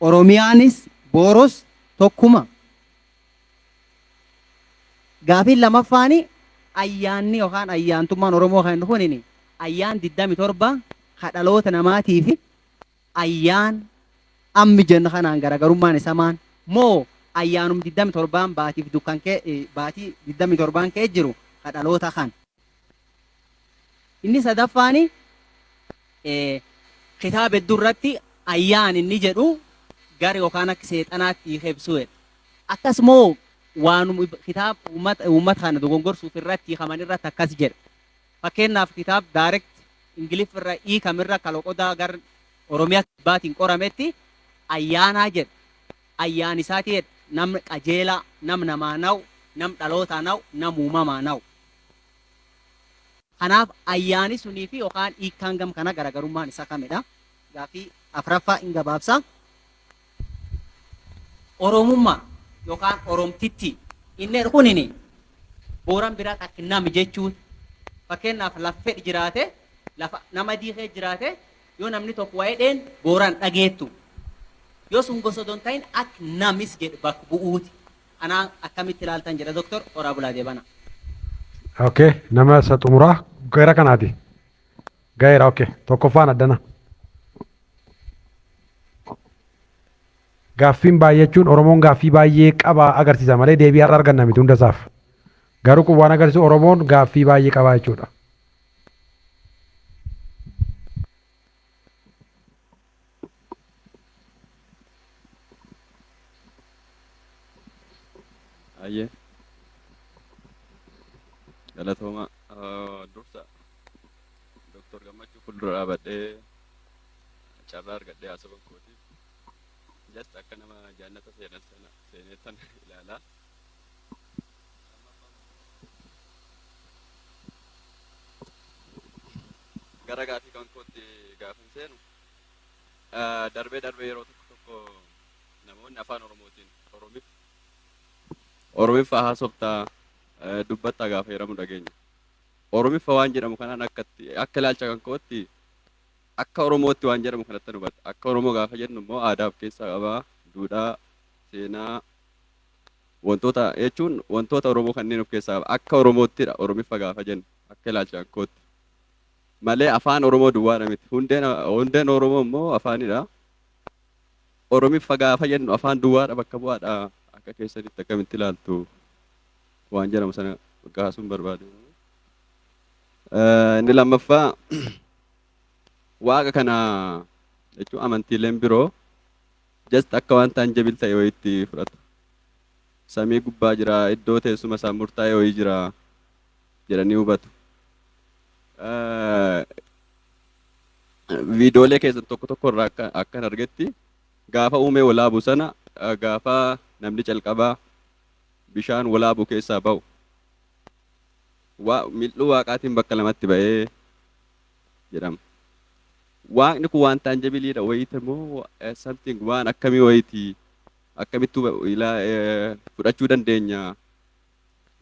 Oromiyaanis Booros tokkuma. Gaafiin lamaffaani, ayyaanni yookaan ayyaantummaan Oromoo kan inni kunini ayyaan 27 ka dhaloota namaatii fi ayyaan ammi jennu kanaan garaagarummaan isa maan? Moo ayyaanum 27n baatiif dukkan kee baatii 27n kee jiru ka dhaloota kan? Inni sadaffaani, kitaaba hedduu irratti ayyaan inni jedhu gar yookaan akka seexanaatti hiikee ibsuu jedha. Akkasumoo waanuma kitaaba uummata kana dogongorsuuf irratti hiikaman irratti akkas jedha. Fakkeenyaaf, kitaaba direct Ingiliffa irra hiikamirra kaloqodaa gar Oromiyaa kibbaatiin qorametti ayyaanaa jedha. Ayyaan isaati jedha, nam qajeelaa, nam namaa na'u, nam dhalootaa na'u, nam uumamaa na'u. Kanaaf ayyaani sunii fi yookaan hiikkaan gam kana garaagarummaan isaa kamidha? Gaaffii afraffaa hin gabaabsa. Oromummaa yookaan Oromtitti inni kunini Booran biraa akka nami jechuun, fakkeenyaaf, lafa fedhi jiraate, lafa nama diikee jiraate, yoo namni tokko waa'ee dheen Booran dhageettu. Yoo sun gosa odoo hin ta'in akka namis jedhu bakka bu'uuti. Anaa akkamitti ilaaltan jedha Doktor. Horaa bulaa deebana. Okay, nama isa xumuraa gara kanaati. Gaheera, okay. Tokkoffaan addana. Gaaffiin baay'achuun Oromoon gaaffii baay'ee qaba agarsiisa malee deebii har'a arganna miti hundasaaf. Garuu kun waan agarsiisu Oromoon gaaffii baay'ee qaba jechuudha. Ayyee. Galatooma. Dursa Doktor Gammachuu fuuldura dhaabadhee carraa argadhee haasawwan kootiif just akka nama jannata seenan sana seeneettan ilaalaa. Gara gaafii kan kootti gaafan seenu, darbee darbee yeroo tokko tokko namoonni afaan Oromootiin Oromiffa haasoftaa, dubbattaa gaafa jedhamu dhageenya. Oromiffa waan jedhamu kanaan akkatti akka ilaalcha kan kootti akka Oromootti waan jedhamu kanatti hubadha. Akka Oromoo gaafa jennu immoo aadaa of keessaa qabaa, duudhaa, seenaa, wantoota jechuun wantoota Oromoo kanneen of keessaa qaba. Akka Oromoottidha Oromiffa gaafa jennu akka ilaalcha kan kootti. Malee afaan Oromoo duwwaadha miti. Hundeen Oromoo immoo afaanidha. Oromiffa gaafa jennu afaan duwwaadha bakka bu'aadha. Akka keessanitti akkamitti ilaaltu waan jedhamu sana kaasuun barbaade. Inni lammaffaa, waaqa kana jechuun amantiileen biroo just akka waan tangible ta'e wayiitti fudhatu. Samii gubbaa jira, iddoo teessuma isaa murtaa'e wayii jira jedhanii hubatu. Viidiyoolee keessan tokko tokko irraa akka akkan argetti gaafa uumee walaabu sana, gaafa namni calqabaa bishaan walaabu keessaa ba'u, mil'uu waaqaatiin bakka lamatti ba'ee jedhama. Waaqni kun waan tangibleiidha wayiiti moo something waan akkamii wayiiti, akkamittuu fudhachuu dandeenya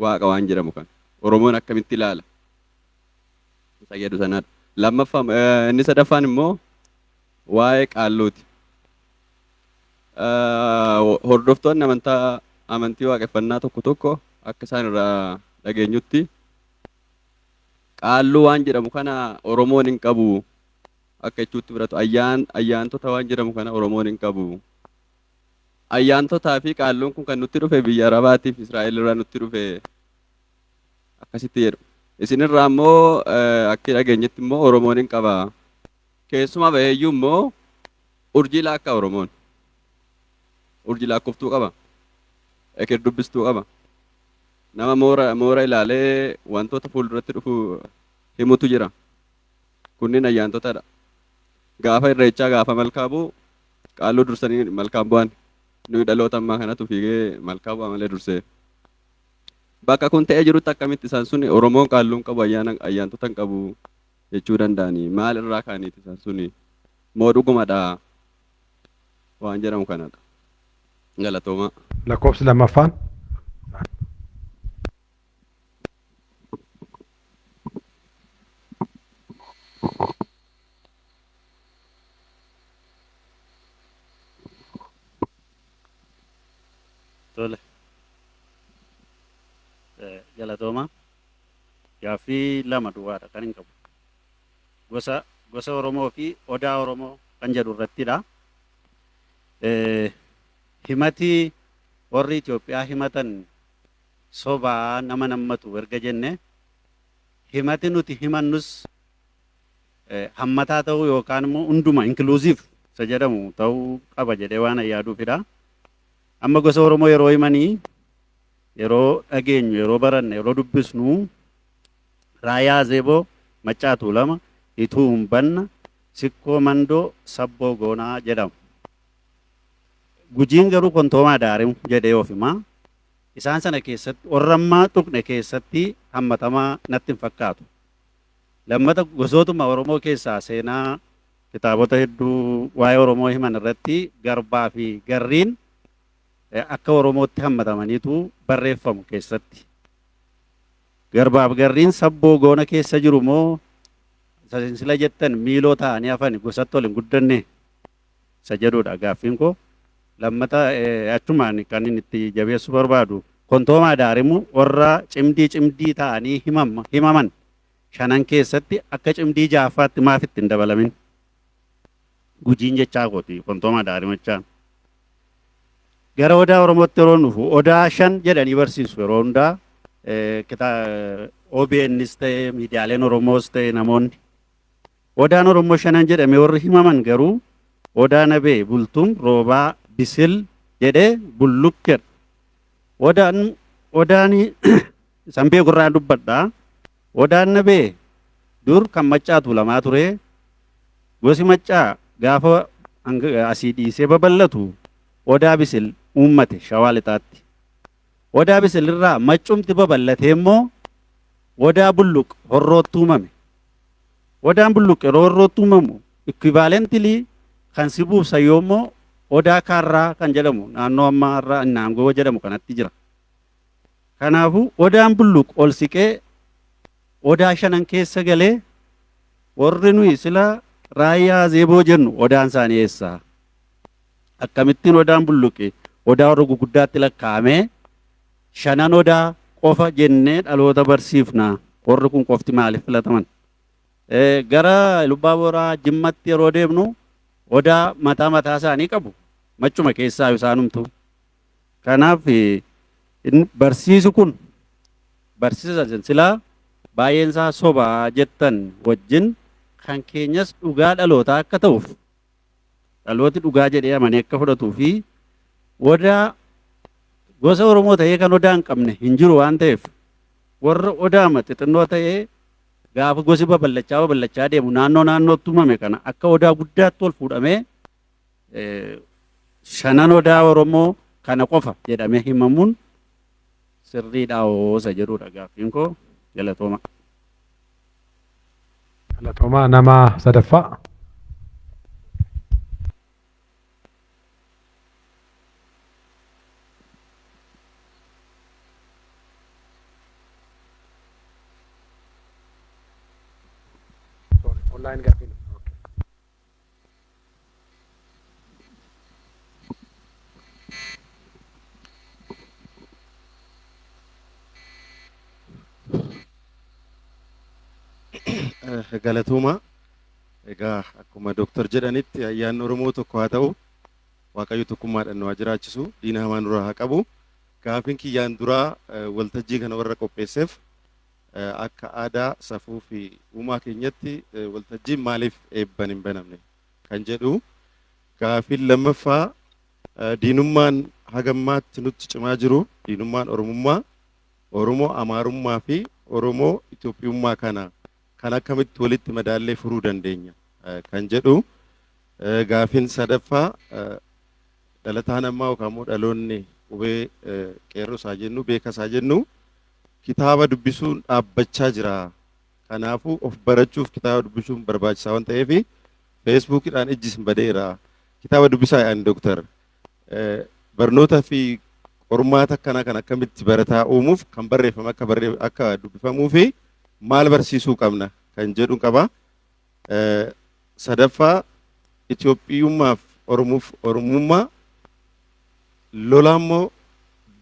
waaqa waan jedhamu kana? Oromoon akkamitti ilaala? Isa jedhu sanadha. Lammaffaa, inni sadaffaan immoo waa'ee qaalluuti. Hordoftoonni amantii waaqeffannaa tokko tokko akka isaan irraa dhageenyutti qaalluu waan jedhamu kana Oromoon hin qabu akka jechuutti fudhatu. Ayyaantota waan jedhamu kana Oromoon hin qabu. Ayyaantotaa fi qaalluun kun kan nutti dhufe biyya Arabaatiif Israa'el irraa nutti dhufe akkasitti jedhu. Isinirraa immoo akka dhageenyetti immoo Oromoon hin qaba. Keessumaa baheeyyuu immoo urjii laakkaa Oromoon. Urjii lakkooftuu qaba. Eker dubbistuu qaba. Nama moora moora ilaalee wantoota fuulduratti dhufu himutu jira. Kunniin ayyaantotadha. Gaafa irreechaa, gaafa malkaa bu'u, qaalluu dursanii malkaan bu'an. Nuyi dhaloota ammaa kanatu fiigee malkaa bu'a malee dursee. Bakka kun ta'ee jirutti akkamitti isaan sun Oromoon qaalluun qabu, ayyaana ayyaantota hin qabu jechuu danda'anii? Maal irraa kaaniiti isaan suni? Moo dhugumadha waan jedhamu kanadha? Galatoomaa. Lakkoofsi lammaffaan. Tole. Galatooma. Gaaffii lama duwwaadha kan hin qabu. Gosa Oromoo fi odaa Oromoo kan jedhu irrattidha. Himati warri Itoophiyaa himatan sobaa nama nammatu erga jenne, himati nuti himannus hammataa ta'uu yookaan immoo hunduma inclusive isa jedhamu ta'uu qaba jedhee waan yaaduufidha. Amma gosa Oromoo yeroo himanii, yeroo dhageenyu, yeroo baranne, yeroo dubbisnu, Raayaa Zeeboo, Maccaa Tuulama, Ituu Humbanna, Sikkoo Mandoo, Sabboo Goonaa jedhamu. Gujiin garuu Kontoomaa Daarimu jedhee of himaa. Isaan sana keessatti warra ammaa tuqne keessatti hammatamaa natti hin fakkaatu. Lammata, gosootuma Oromoo keessaa seenaa kitaabota hedduu waa'ee Oromoo himan irratti Garbaa fi Garriin akka Oromootti hammatamaniitu barreeffamu keessatti. Garbaaf Garriin Sabboo Goona keessa jiru moo isa sila jettan miiloo ta'anii hafani, gosatti ol hin guddanne isa jedhudha gaaffiin koo. Lammata, achumaan kan inni itti jabeessuu barbaadu Kontoomaa Daarimu warra cimdii cimdii ta'anii himaman shanan keessatti akka cimdii ja'affaatti maaf itti hin dabalamin? Gujiin jechaa kooti Kontoomaa Daarimu jechaan. Gara odaa Oromootti yeroo dhufu, odaa shan jedhanii barsiisu yeroo hundaa, OBNs ta'e, miidiyaaleen Oromoos ta'e namoonni. Odaan Oromoo shanan jedhame warri himaman garuu Odaa Nabee, Bultum, Roobaa, Bisil jedhee Bulluq jedha. Odaan isan beeku irraa dubbadha. Odaan Nabee dur kan Maccaa Tuulamaa ture. Gosi Maccaa gaafa asii dhiisee babal'atu Odaa Bisil uummate Shawaa Lixaatti. Odaa Bisil irraa maccumti babal'atee immoo Odaa Bulluq Horrootti uumame. Odaan Bulluq yeroo Horrootti uumamu equivalently kan Sibuuf Sayyoo immoo Odaa Kaarraa kan jedhamu naannoo ammaa har'a Innaangoo jedhamu kanatti jira. Kanaafuu Odaan Bulluq ol siqee odaa shanan keessa galee, warri nuyi sila Raayyaa Zeeboo jennu odaan isaanii eessa? Akkamittiin Odaan Bulluqi odaa warra guguddaatti lakkaa'amee shanan odaa qofa jennee dhaloota barsiifna? Warri kun qofti maaliif filataman? Gara Lubbaa Booraa, Jimmatti yeroo deemnu odaa mataa mataa isaanii qabu. Maccuma keessaa isaanumtu. Kanaaf barsiisu kun barsiisa silaa baay'een isaa sobaa jettan wajjin kan keenyas dhugaa dhalootaa akka ta'uuf, dhalooti dhugaa jedhee amanee akka fudhatuu fi odaa gosa Oromoo ta'ee kan odaa hin qabne hin jiru waan ta'eef, warra odaama xixinnoo ta'ee gaafa gosi babal'achaa babal'achaa deemu naannoo naannootti uumame kana akka odaa guddaatti ol fuudhamee shanan odaa Oromoo kana qofa jedhamee himamuun sirriidha hoosa jedhudha gaaffiin koo. Galatooma. Galatoomaa. Nama sadaffaa. Sorry, online gaaffiin. Okay. Galatooma. Egaa akkuma dooktar jedhanitti ayyaanni Oromoo tokko haa ta'u, Waaqayyo tokkummaadhaan nu haa jiraachisu, diina hamaa nurraa haa qabu. Gaafiin kiyyaan duraa waltajjii kana warra qopheesseef, akka aadaa, safuu fi uumaa keenyatti waltajjiin maaliif eebban hin banamne kan jedhu. Gaafiin lammaffaa, diinummaan hagammaatti nutti cimaa jiru, diinummaan Oromummaa, Oromoo Amaarummaa fi Oromoo Itoophiyummaa kana kan akkamitti walitti madaallee furuu dandeenya kan jedhu. Gaafiin sadaffaa, dhalataan ammaa yookaan immoo dhaloonni qubee, qeerroo isaa jennu, beeka isaa jennu, kitaaba dubbisuun dhaabbachaa jira. Kanaafuu of barachuuf kitaaba dubbisuun barbaachisaa waan ta'eef Feesbuukiidhaan ijji isin badeera. Kitaaba dubbisaa yaa'an dooktar. Barnoota fi qormaata akkanaa kan akkamitti barataa uumuuf kan barreeffame akka akka dubbifamuu fi maal barsiisuu qabna kan jedhu qaba. Sadaffaa, Itoophiyummaaf Oromoof Oromummaa lolaa immoo,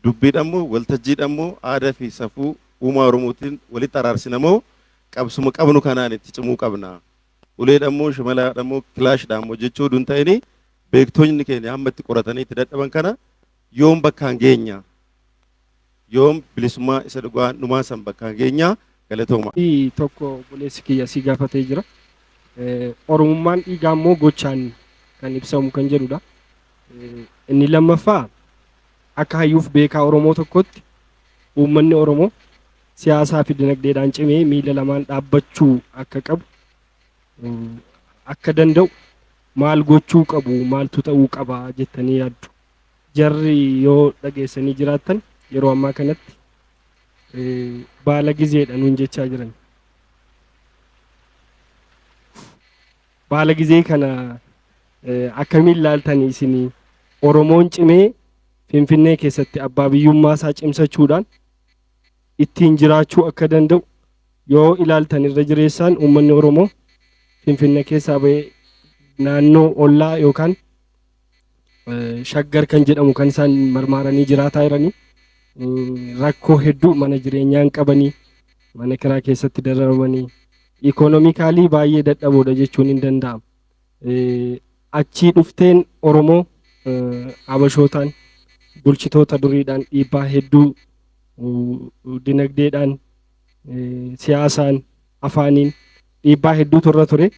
dubbiidha immoo, waltajjiidha immoo, aadaa fi safuu uumaa Oromootiin walitti araarsina moo qabsuma qabnu kanaan itti cimuu qabna? Uleedha immoo, shimalaadha immoo, kilaashidha immoo jechuu oduu hin ta'ini, beektonni keenya hamma itti qoratanii itti dadhaban kana yoom bakkaan geenya? Yoom bilisummaa isa dhugaa dhumaa san bakkaan geenya? Galatooma. Tokko obboleessi kiyya si gaafatee jira. Oromummaan dhiigaa immoo gochaan kan ibsamu kan jedhudha. Inni lammaffaa, akka hayyuuf beekaa Oromoo tokkotti uummanni Oromoo siyaasaa fi dinagdeedhaan cimee miila lamaan dhaabbachuu akka qabu, akka danda'u maal gochuu qabu, maaltu ta'uu qaba jettanii yaaddu? Jarri yoo dhageessanii jiraattan yeroo ammaa kanatti baala gizeedha nuun jechaa jiran. Baala gizee kana akkamiin laaltanii isinii? Oromoon cimee Finfinnee keessatti abbaa biyyummaa isaa cimsachuudhaan ittiin jiraachuu akka danda'u yoo ilaaltan, irra jireessaan uummanni Oromoo Finfinnee keessaa bahee naannoo ollaa yookaan Shaggar kan jedhamu kan isaan marmaaranii jiraataa jiranii. Rakkoo hedduu, mana jireenyaa hin qabanii, mana kiraa keessatti dararamanii, economically baay'ee dadhaboodha jechuun hin danda'amu. Achii dhufteen Oromoo Habashootaan, bulchitoota duriidhaan dhiibbaa hedduu dinagdeedhaan, siyaasaan, afaaniin dhiibbaa hedduutu irra ture.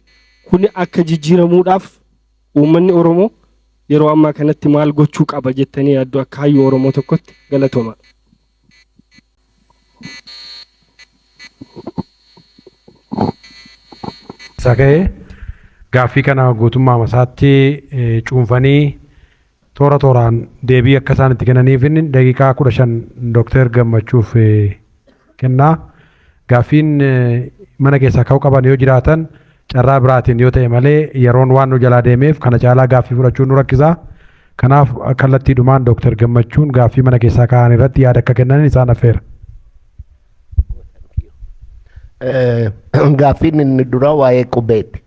Kuni akka jijjiiramuudhaaf uummanni Oromoo yeroo ammaa kanatti maal gochuu qaba jettanii yaaddu akka hayyuu Oromoo tokkotti? Galatooma. Isa ka'ee gaaffii kana guutummaa isaatti cuunfanii toora tooraan deebii akka isaan itti kennaniif inni daqiiqaa 15 Dooktar Gammachuuf kennaa. Gaaffiin mana keessaa ka'uu qaban yoo jiraatan carraa biraatiin yoo ta'e malee, yeroon waan nu jalaa deemeef kana caalaa gaaffii fudhachuun nu rakkisa. Kanaaf kallattiidhumaan Dooktar Gammachuun gaaffii mana keessaa ka'an irratti yaada akka kennan isaan affeera. Gaaffiin inni dura waa'ee qubeeti.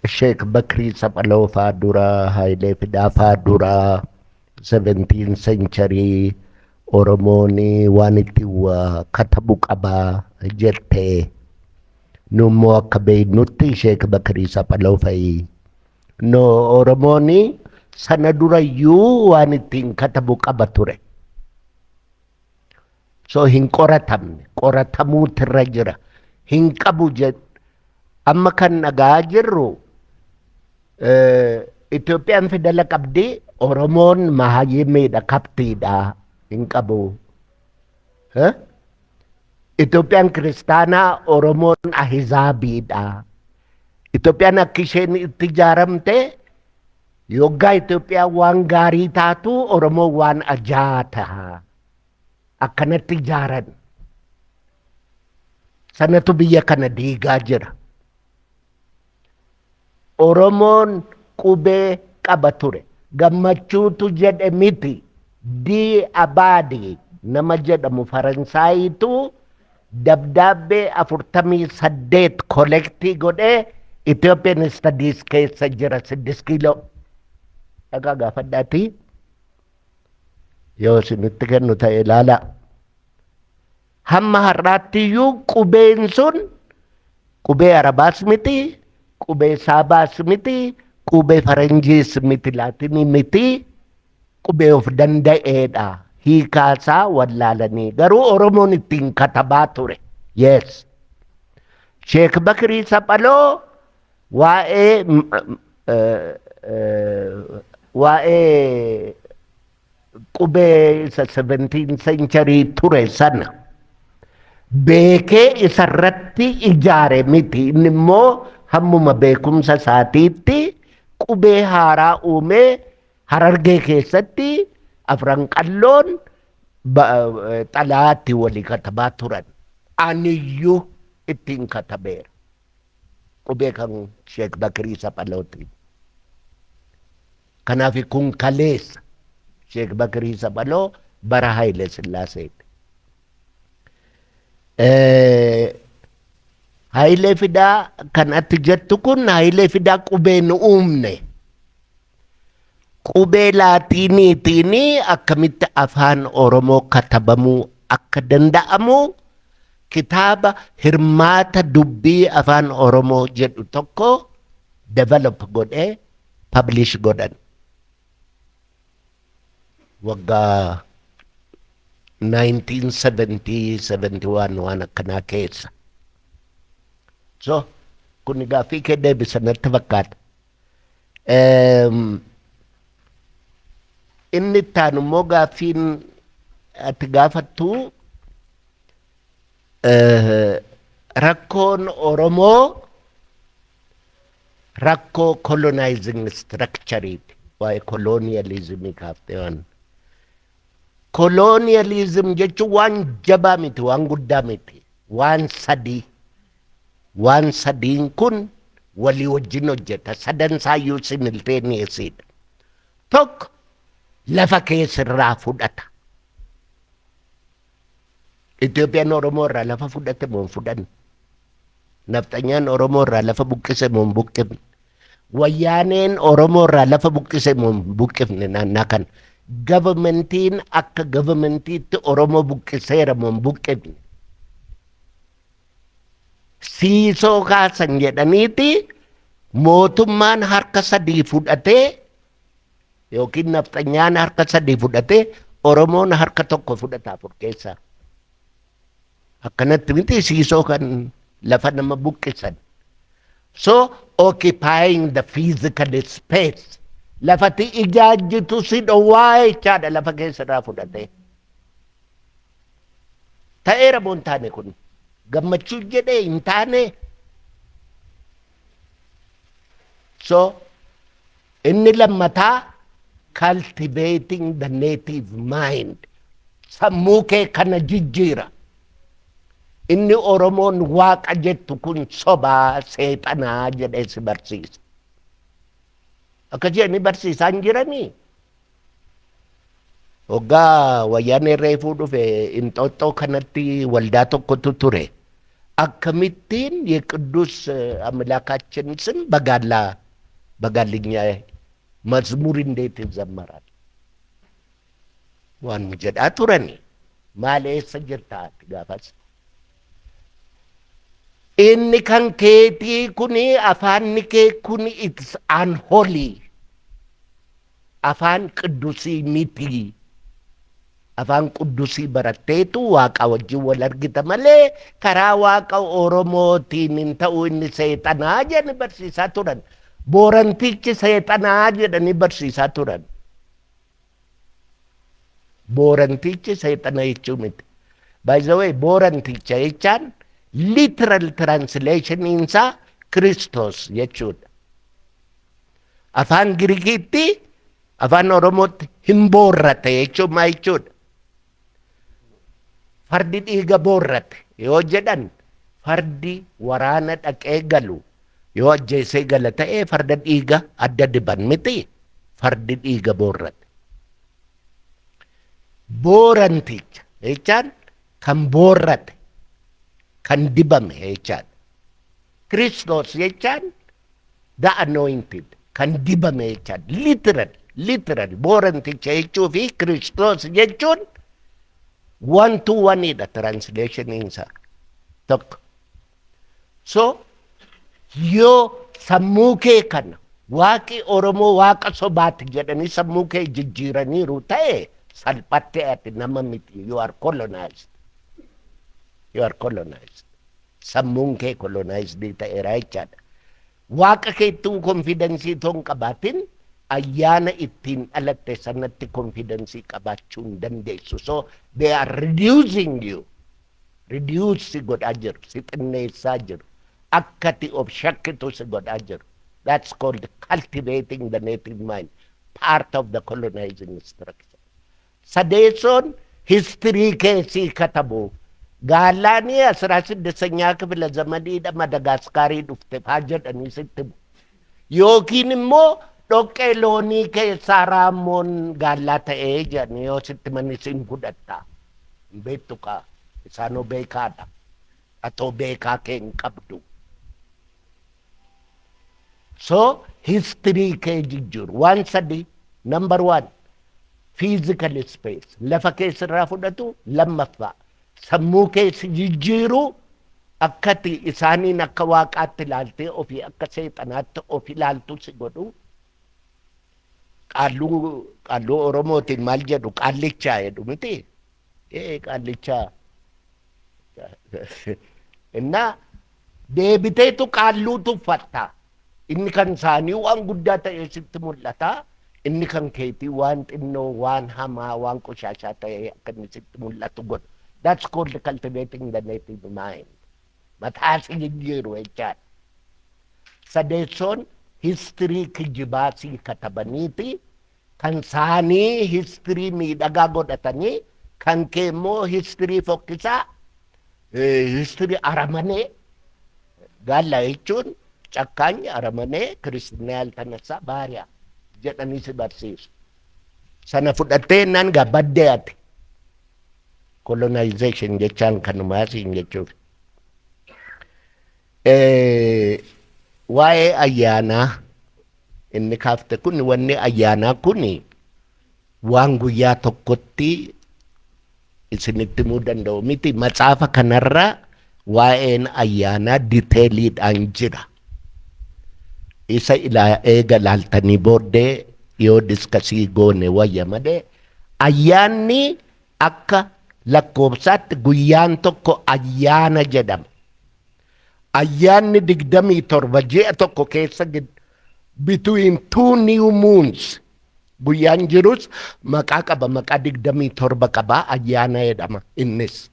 Sheek Bakrii Saphaloo faa dura, Hayilee Fidaa faa dura, 17 century Oromoon waan itti waa katabu qabaa jettee, nu immoo akka beeknutti Sheek Bakrii Saphaloo fa'i. No, Oromoon sana durayyuu waan ittiin katabu qaba ture. So hin qoratamne, qoratamuutu irra jira. Hin qabu jedhu. Amma kan dhagaa jirru, Itoophiyaan fidala qabdi, Oromoon mahayimiidha, kabtiidha, hin qabu. Itoophiyaan kiristaanaa, Oromoon ahizaabiidha. Itoophiyaan akka isheen itti ijaaramte, yoggaa Itoophiyaan waan gaarii taatu Oromoon waan ajaa ta'a. Akkanatti ijaaran. Sanatu biyya kana diigaa jira. Oromoon qubee qaba ture. Gammachuutu jedhe miti. Di Abaadi nama jedhamu Faransaayitu dabdaabbee 48 collect godhee Ethiopian Studies keessa jira, 6 kiiloo. Dhagaa gaafadhaatii yoo isinitti kennu ta'e ilaalaa. Hamma har'aatti iyyuu qubeen sun qubee Arabaas miti, qubee Saabaas miti, qubee Faranjiis miti, Laatinii miti, qubee of danda'eedha. Hiikaasaa wallaalanii garuu Oromoon ittiin katabaa ture. Yes. Sheek Bakrii Saphaloo waa'ee qubee isa 17 century ture sana beekee isarratti ijaare miti. Inni immoo hammuma beekumsa isaatiitti qubee haaraa uumee, Harargee keessatti Afran Qalloon xalayaatti walii katabaa turan. Aniyyuu ittiin katabeera. Qubee kan Sheek Bakrii Saphalootiin. Kanaaf kun kaleessa Sheek Bakrii Saphaloo bara Haayile Sillaaseeti. Hayilee Fidaa kan ati jettu kun, Hayilee Fidaa qubee nu uumne. Qubee Laatiiniitiin akkamitti afaan Oromoo katabamuu akka danda'amu kitaaba "Hirmaata Dubbii Afaan Oromoo" jedhu tokko develop godhee publish godhan. Waggaa 1970, 71 waan akkanaa keessa. So kun gaaffii kee deebisa natti fakkaata. Inni itti aanu immoo gaaffiin ati gaafattu, rakkoon Oromoo rakkoo colonizing structureeti. Waa'ee colonialismii kaaftee waan. Colonialism jechuun waan jabaa miti, waan guddaa miti. Waan sadii. Waan sadiin kun walii wajjin hojjeta. Sadan isaayyuu simultaneousiidha. Tokko, lafa keessirraa fudhata. Itoophiyaan Oromoo irraa lafa fudhate moo hin fudhanne? Nafxanyaan Oromoo irraa lafa buqqise moo hin buqqifne? Wayyaaneen Oromoo irraa lafa buqqise moo hin buqqifne naannaa kana? Governmentiin akka governmentiitti Oromoo buqqiseera moo hin buqqifne? Siisoo kaasan jedhaniiti mootummaan harka sadii fudhatee yookiin nafxanyaan harka sadii fudhatee, Oromoon harka tokko fudhata afur keessaa. Akkanatti miti siisoo kan lafa nama buqqisan? So occupying the physical space. Lafati ijaajjitu si dhowwaa jechaadha, lafa keessarraa fudhatee. Ta'eera moo hin taane kun? Gammachuu jedhee hin taane? So inni lammataa cultivating the native mind. Sammuu kee kana jijjiira. Inni Oromoon waaqa jettu kun sobaa, seexanaa jedhee si barsiisa. Akka jedhanii barsiisaa hin jiranii. Hoggaa Wayyaanee reefuu dhufe Inxooxxoo kanatti waldaa tokkotu ture. Akkamittiin የቅዱስ አምላካችን ስም በጋላ በጋልኛ መዝሙር እንዴት ይዘመራል? Waan jedhaa turani. Maal, eessa jirta ati gaafas? Inni kan keetii kuni, afaanni kee kuni, it's unholy. Afaan qidusii miti. Afaan quddusii baratteetu waaqa wajjin wal argita malee karaa waaqa Oromootiin hin ta'u, inni seexanaa jedhanii barsiisaa turan. Boorantichi seexanaa jedhanii barsiisaa turan. Boorantichi seexana jechuu miti. By the way, booranticha jechaan literal translation isaa Kiristoos jechuudha. Afaan Girikiitti, afaan Oromootti hin boorrate jechuun maal jechuudha? Fardi dhiiga boorrate yoo jedhan, fardi waraana dhaqee galu yoo ajjeesee gala ta'ee farda dhiiga adda diban miti, fardi dhiiga boorrate. Booranticha jechaan kan boorrate, kan dibame jechaadha. Kiristoos jechaan the anointed, kan dibame jechaadha. Literal booranticha jechuu fi Kiristoos jechuun one to oneidha, translation isaa tokko. So yoo sammuu kee kana waaqi Oromoo waaqa sobaati jedhanii sammuu kee jijjiiraniiru ta'e, salphaatti ati nama miti. You are colonized. You are colonized. Sammuun kee colonized ta'eera jechaadha. Waaqa keettuu confidence itoo hin qabaatin ayyaana ittiin dhalatte sanatti confidence qabaachuu hin dandeessu. So they are reducing you. Reduce si godhaa jiru, si xinneessaa jiru. Akkati of shakkitu si godhaa jiru. That's called cultivating the native mind, part of the colonizing structure. Sadeessoon history keessii katabu. Gaallaanii አስራ ስድስተኛ ክፍለ ዘመን iidha Madagaaskaarii dhufte faa jedhanii sitti himu. Yookiin immoo dhoqqee loonii keessaa raammoon gaallaa ta'ee jedhanii yoo sitti manni siin fudhatta. Hin beektu kaa, isaanoo beekaadha. Atoo beekaa kee hin qabdu. So history kee jijjiiru. Waan sadi: number one, physical space lafa keessarraa fudhatu, lammaffaa sammuu keessa jijjiiru, akkati isaaniin akka waaqaatti ilaaltee ofii akka seexanaatti of ilaaltu si godhu. Qaalluu Oromootiin maal jedhu? Qaallichaa jedhu miti? Ee, qaallichaa. Innaa deebiteetu qaalluu tuffatta. Inni kan isaanii waan guddaa ta'e sitti mul'ata. Inni kan keetii waan xinnoo, waan hamaa, waan qoshaashaa ta'e akka inni sitti mul'atu godhu. That's called cultivating the native mind. Mataa si jijjiiru jechaadha. Sadeessoon history kijibaasii katabaniiti kan isaanii history miidhagaa godhatanii kan kee immoo history fokkisaa, history aramanee. Gaalla jechuun ጨካኝ አረመኔ፣ ክርስትና ያልተነሳ ባሪያ jedhanii si barsiisu. Sana fudhattee naan gaa baddee ati. Colonization jechaan kanumaa siin jechuuf. Waa'ee ayyaanaa Inni kaafte kun, wanni ayyaanaa kun waan guyyaa tokkotti isinitti himuu danda'u miti. Macaafa kanarra waa'een ayyaanaa detailiidhaan jira. Isa ilaa eega laaltanii booddee yoo discuss goone wayya malee, ayyaanni akka lakkoofsaatti guyyaan tokko ayyaana jedhama. Ayyaanni 27 ji'a tokko keessa between two new moons guyyaan jirus maqaa qaba, maqaa 27 qaba, ayyaana jedhama innis.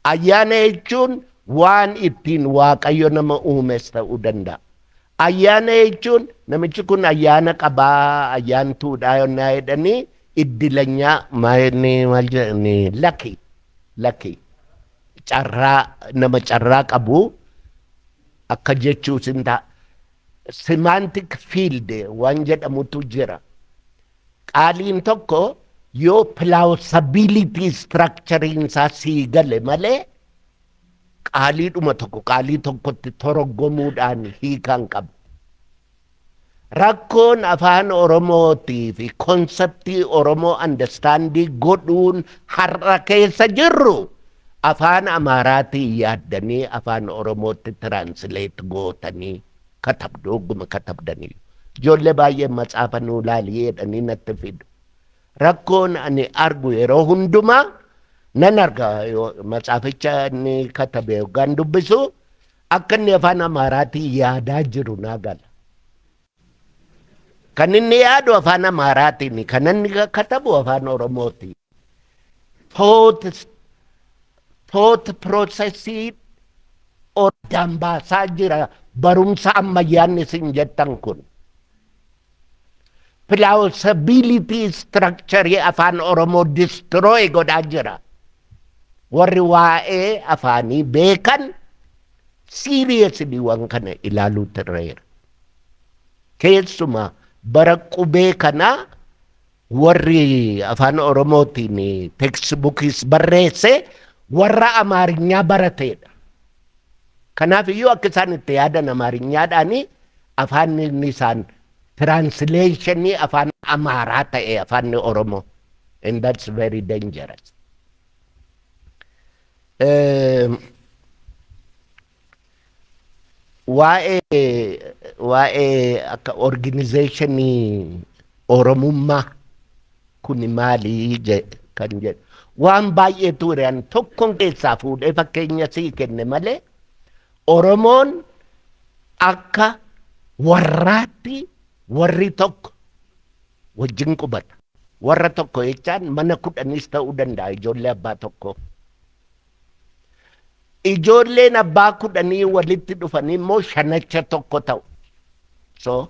Ayyaana jechuun waan ittiin Waaqayyo nama uumes ta'uu danda'a. Ayyaana jechuun namichi kun ayyaana qabaa, ayyaantuudhaa yonnaa jedhanii, iddilanyaa maal jedhanii, lucky carraa, nama carraa qabu akka jechuus hin ta'a. Semantic field waan jedhamutu jira. Qaaliin tokko yoo plausibility structuring isaa sii gale malee, qaaliidhuma tokko qaalii tokkotti toroggomuudhaan hiikaan qabu. Rakkoon afaan Oromootii fi conceptii Oromoo understand godhuun har'a keessa jirru, afaan Amaaraatiin yaaddanii afaan Oromootti translate gootanii katabdu ogguma katabdanii. Ijoollee baay'een "Matsaafa nuu laalii" jedhanii natti fidu. Rakkoon ani argu yeroo hundumaa nan arga, matsaaficha inni katabe yookaan dubbisu akka inni afaan Amaaraatiin yaadaa jiru naa gala. Kan inni yaadu afaan Amaaraatiin, kan inni katabu afaan Oromootiin. Thought processii oddaan baasaa jira barumsa ammayyaan isin jettan kun. Plausibility structure afaan Oromoo destroy godhaa jira. Warri waa'ee afaanii beekan seriously waan kana ilaaluutu irra. Keessumaa bara qubee kanaa warri afaan Oromootiin textbookiis barreesse warra Amaarinyaa barateedha. Kanaaf iyyuu akka isaan itti yaadan Amaarinyaadhaani, afaan inni isaan translationii afaan Amaaraa ta'e afaan Oromoo. And that's very dangerous. Waa'ee akka organizationii Oromummaa kun maalii kan jedhu waan baay'eetu jiran, tokkoon keessaa fuudhee fakkeenya sii kenne malee, Oromoon akka warraatti warri tokko wajjin qubata. Warra tokko jechaan mana 10s ta'uu danda'a, ijoollee abbaa tokko. Ijoolleen abbaa 10 walitti dhufanii immoo shanacha tokko ta'u. So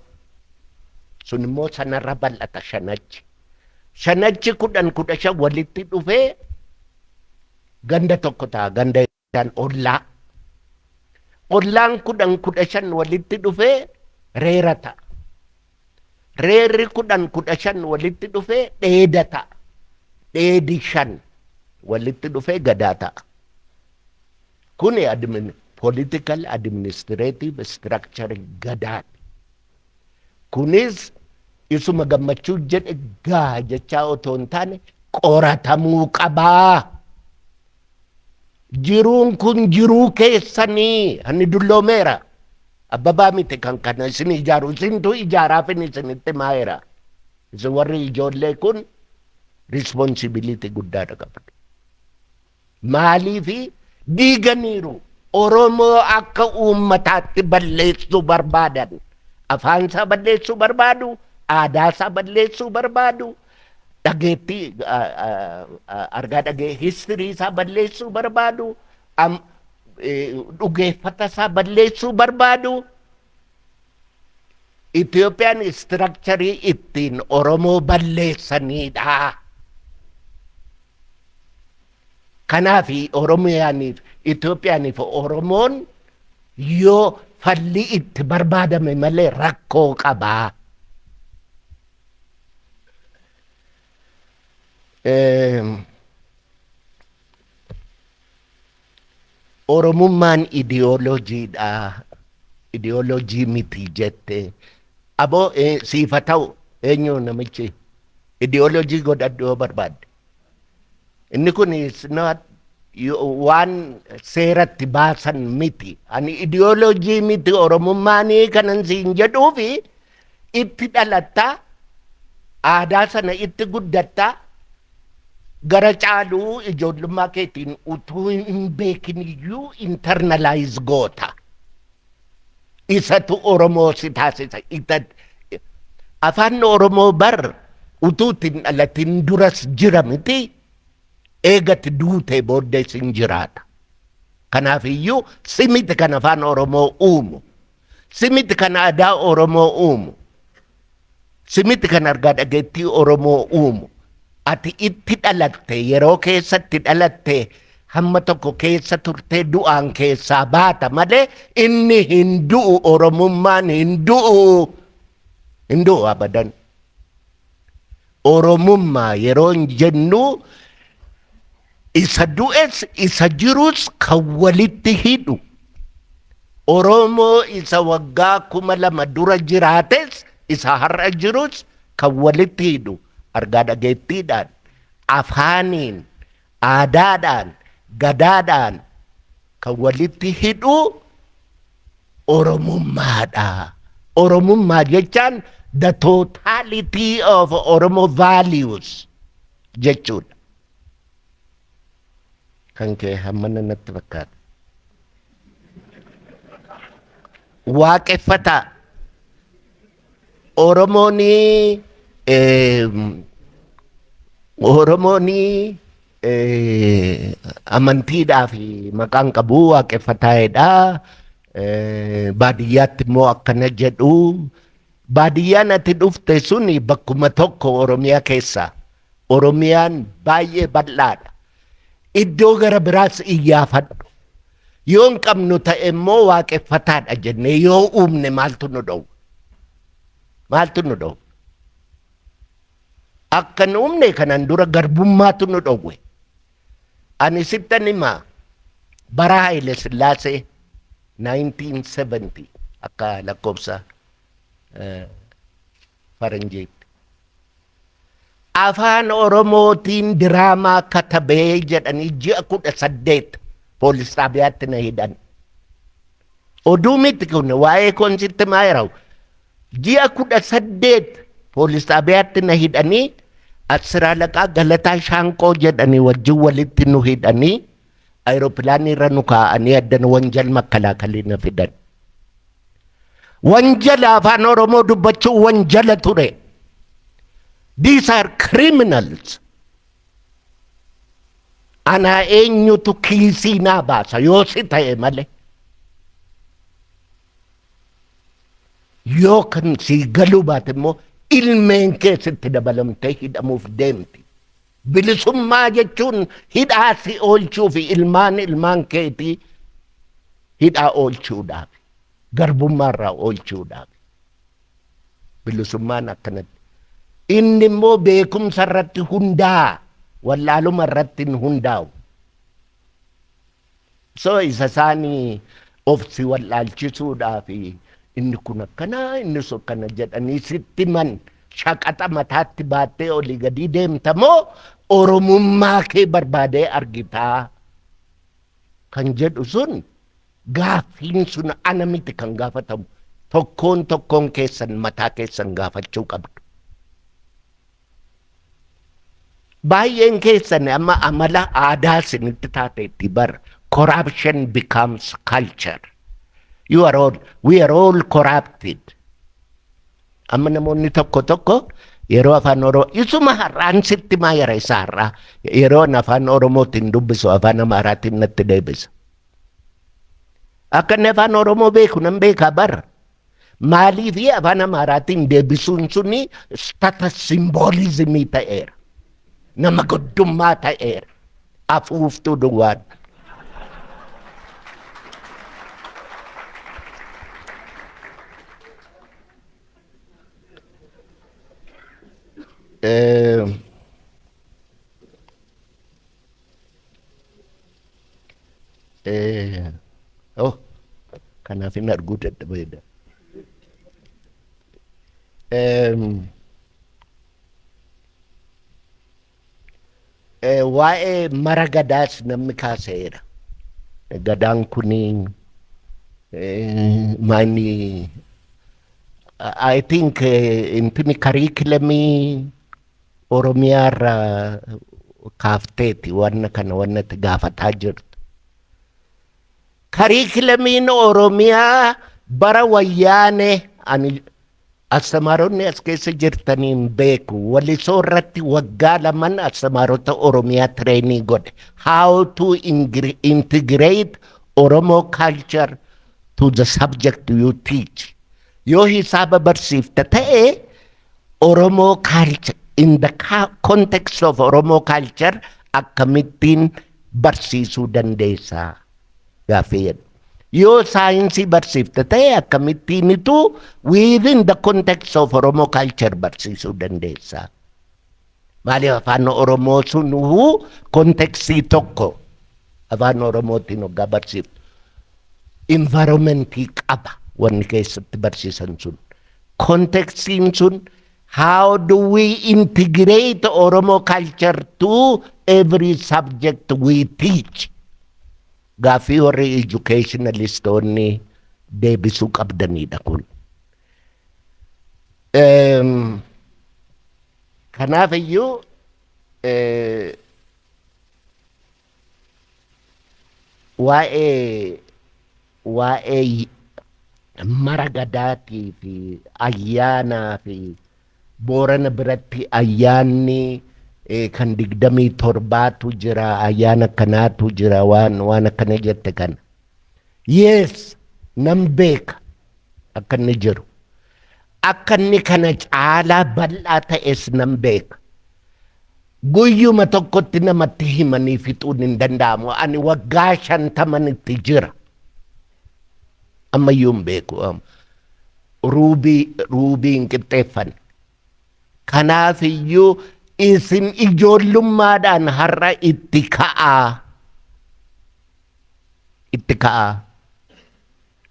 sun immoo sanarra bal'ata shanachi. Shanachi 10, 15 walitti dhufee ganda tokko ta'a, ganda jechaan ollaa. Ollaan 10, 15 walitti dhufee reera ta'a. Reerri 10, 15 walitti dhufee dheeda ta'a. Dheedi shan walitti dhufee gadaa ta'a. Kuni political administrative structure gadaati. Kunis isuma Gammachuu jedhe gaa jechaa otoo hin taane, qoratamuu qabaa. Jiruun kun jiruu keessanii, ani dulloomeera. Abbabaa miti kan kana isin ijaaru, isintu ijaaraaf inni isinitti maayera. Isin warri ijoollee kun responsibility guddaadha qabdu. Maaliifi diiganiiru? Oromoo akka uummataatti balleessuu barbaadan. Afaansaa balleessuu barbaadu, aadaasaa balleessuu barbaadu, dhageettii argaa dhagee history isaa balleessuu barbaadu, dhugeeffata isaa balleessuu barbaadu. Itoophiyaan structure ittiin Oromoo balleessanidha. Kanaaf Oromiyaaniif Itoophiyaaniif Oromoon yoo falli itti barbaadame malee rakkoo qabaa. Oromummaan ideoloojiidha. Ideoloojii miti jette. Aboo siifa ta'u eenyu namichi ideology godhadhu yoo barbaadde. Inni kun is not waan seeratti baasan miti. Ani ideology miti Oromummaanii kanan siin jedhuufi itti dhalattaa, aadaa sana itti guddattaa, gara caaluu ijoollummaa keetiin utuu hin beekin iyyuu internalize goota. Isatu Oromoo si taasisa. Afaan Oromoo bar utuu ittiin dhalatin duras jira miti, eegatti duutee booddee sin jiraata. Kanaaf iyyuu si miti kan afaan Oromoo uumu. Si miti kan aadaa Oromoo uumu. Si miti kan argaa dhageettii Oromoo uumu. Ati itti dhalatte, yeroo keessatti dhalatte, hamma tokko keessa turtee du'aan keessaa baata malee inni hin du'u. Oromummaan hin du'u. Hin du'u abadan. Oromummaa yeroo jennu isa du'es isa jirus kan walitti hidhu. Oromoo isa waggaa 2000 dura jiraates isa har'a jirus kan walitti hidhu argaa dhageettiidhaan, afaaniin, aadaadhaan, gadaadhaan kan walitti hidhu Oromummaadha. Oromummaa jechaan the totality of Oromo values jechuudha. Kan kee hammana natti fakkaata. Waaqeffataa. Oromoon amantiidhaa fi maqaan qabu waaqeffataa'edha. Baadiyyaatti immoo akkana jedhu. Baadiyyaan ati dhufte suni bakkuma tokko Oromiyaa keessaa. Oromiyaan baay'ee bal'aadha. Iddoo gara biraas iyyaafadhu. Yoo hin qabnu ta'e immoo waaqeffataadha jennee yoo uumne maaltu nu dhowwa? Maaltu nu dhowwa? Akka nu uumne kanaan dura garbummaatu nu dhowwe. Ani sittan himaa, bara Haile Sillaasee 1970 akka lakkoofsa faranjiitti. Afaan Oromootiin diraamaa katabee jedhanii ji'a 18 poolis xaabiyaatti na hidhan. Oduu miti kun, waa'ee koon sitti himaa jira. Ji'a 18 poolis xaabiyaatti na hidhanii, Asir Alaqaa Galataa Shaanqoo jedhanii wajjin walitti nu hidhanii, ayiroopilaanii irra nu kaa'anii addan wanjal makkалaakalii na fidan. Wanjala afaan Oromoo dubbachuu wanjala ture. These are criminals. Anaa eenyutu kiisii naa baasa yoo si ta'e malee? Yoo kan sii galuu baate immoo ilmeen keessatti dabalamtee hidhamuuf deemti. Bilisummaa jechuun hidhaa si oolchuu fi ilmaan ilmaan keetii hidhaa oolchuudhaaf, garbummaarraa oolchuudhaaf. Bilisummaan akkanatti. Inni immoo beekumsa irratti hundaa'a. Wallaaluma irratti hin hundaa'u. So isa isaanii of si wallaalchisuudhaaf inni kun akkana, inni sun akkana jedhanii sitti man shaqaxa mataatti baattee olii gadii deemta moo Oromummaa kee barbaadee argitaa kan jedhu sun, gaaffiin sun ana miti kan gaafatamu, tokkoon tokkoon keessan mataa keessan gaafachuu qabdu. Baay'een keessan amma amala aadaa isinitti taateetti bar. Corruption becomes culture. You are all, we are all corrupted. Amma namoonni tokko tokko yeroo afaan Oromoo isuma har'aan sitti maa yara isa har'aa yeroo afaan Oromootiin dubbisu afaan Amaaraatiin natti deebisa. Akka inni afaan Oromoo beeku nan beekaa bara. Maaliif afaan Amaaraatiin deebisuun suni status symbolismii ta'eera. Nama guddummaa ta'eera. Afuuftuu duwwaan. Oh, kanaaf hin arguu dadhabeedha. Waa'ee mara gadaas namni kaaseera. Gadaan kuni maani, I think intini curriculumii Oromiyaa irraa kaafteeti wanna kana wanna itti gaafataa jirtu. Curriculumiin Oromiyaa bara Wayyaane, ani astamaaronni as keessa jirtaniin beeku, Walisoo irratti waggaa 2n astamaarota Oromiyaa training godhe. How to integrate Oromo culture to the subject you teach. Yoo hisaaba barsiifta ta'e, Oromo culture in the context of Oromo culture akkamittiin barsiisuu dandeessaa gaaffii jedhu. Yoo saayinsii barsiifta ta'e, akkamittiinitu within the context of Oromo culture barsiisuu dandeessaa? Maaliif afaan Oromoo sun contextii tokko afaan Oromootiin hoggaa barsiiftu. Environmentii qaba wanni keessatti barsiisan sun. Contextiin sun, how do we integrate Oromo culture to every subject we teach? Gaaffii warri educationalistoonni deebisuu qabdanidha kun. Kanaaf iyyuu waa'ee mara gadaatii fi ayyaanaa fi Boorana biratti ayyaanni kan 27tu jira, ayyaana akkanaatu jira, waan akkana jette kana. Yes, nan beeka akka inni jiru. Akka inni kana caalaa bal'aa ta'es nan beeka. Guyyuma tokkotti namatti himanii fixuun hin danda'amu. Ani waggaa 50n itti jira. Ammayyuu hin beeku. Ruubii ruubii hin qixxeeffanne. Kanaaf iyyuu isin ijoollummaadhaan har'a itti ka'aa. Itti ka'aa.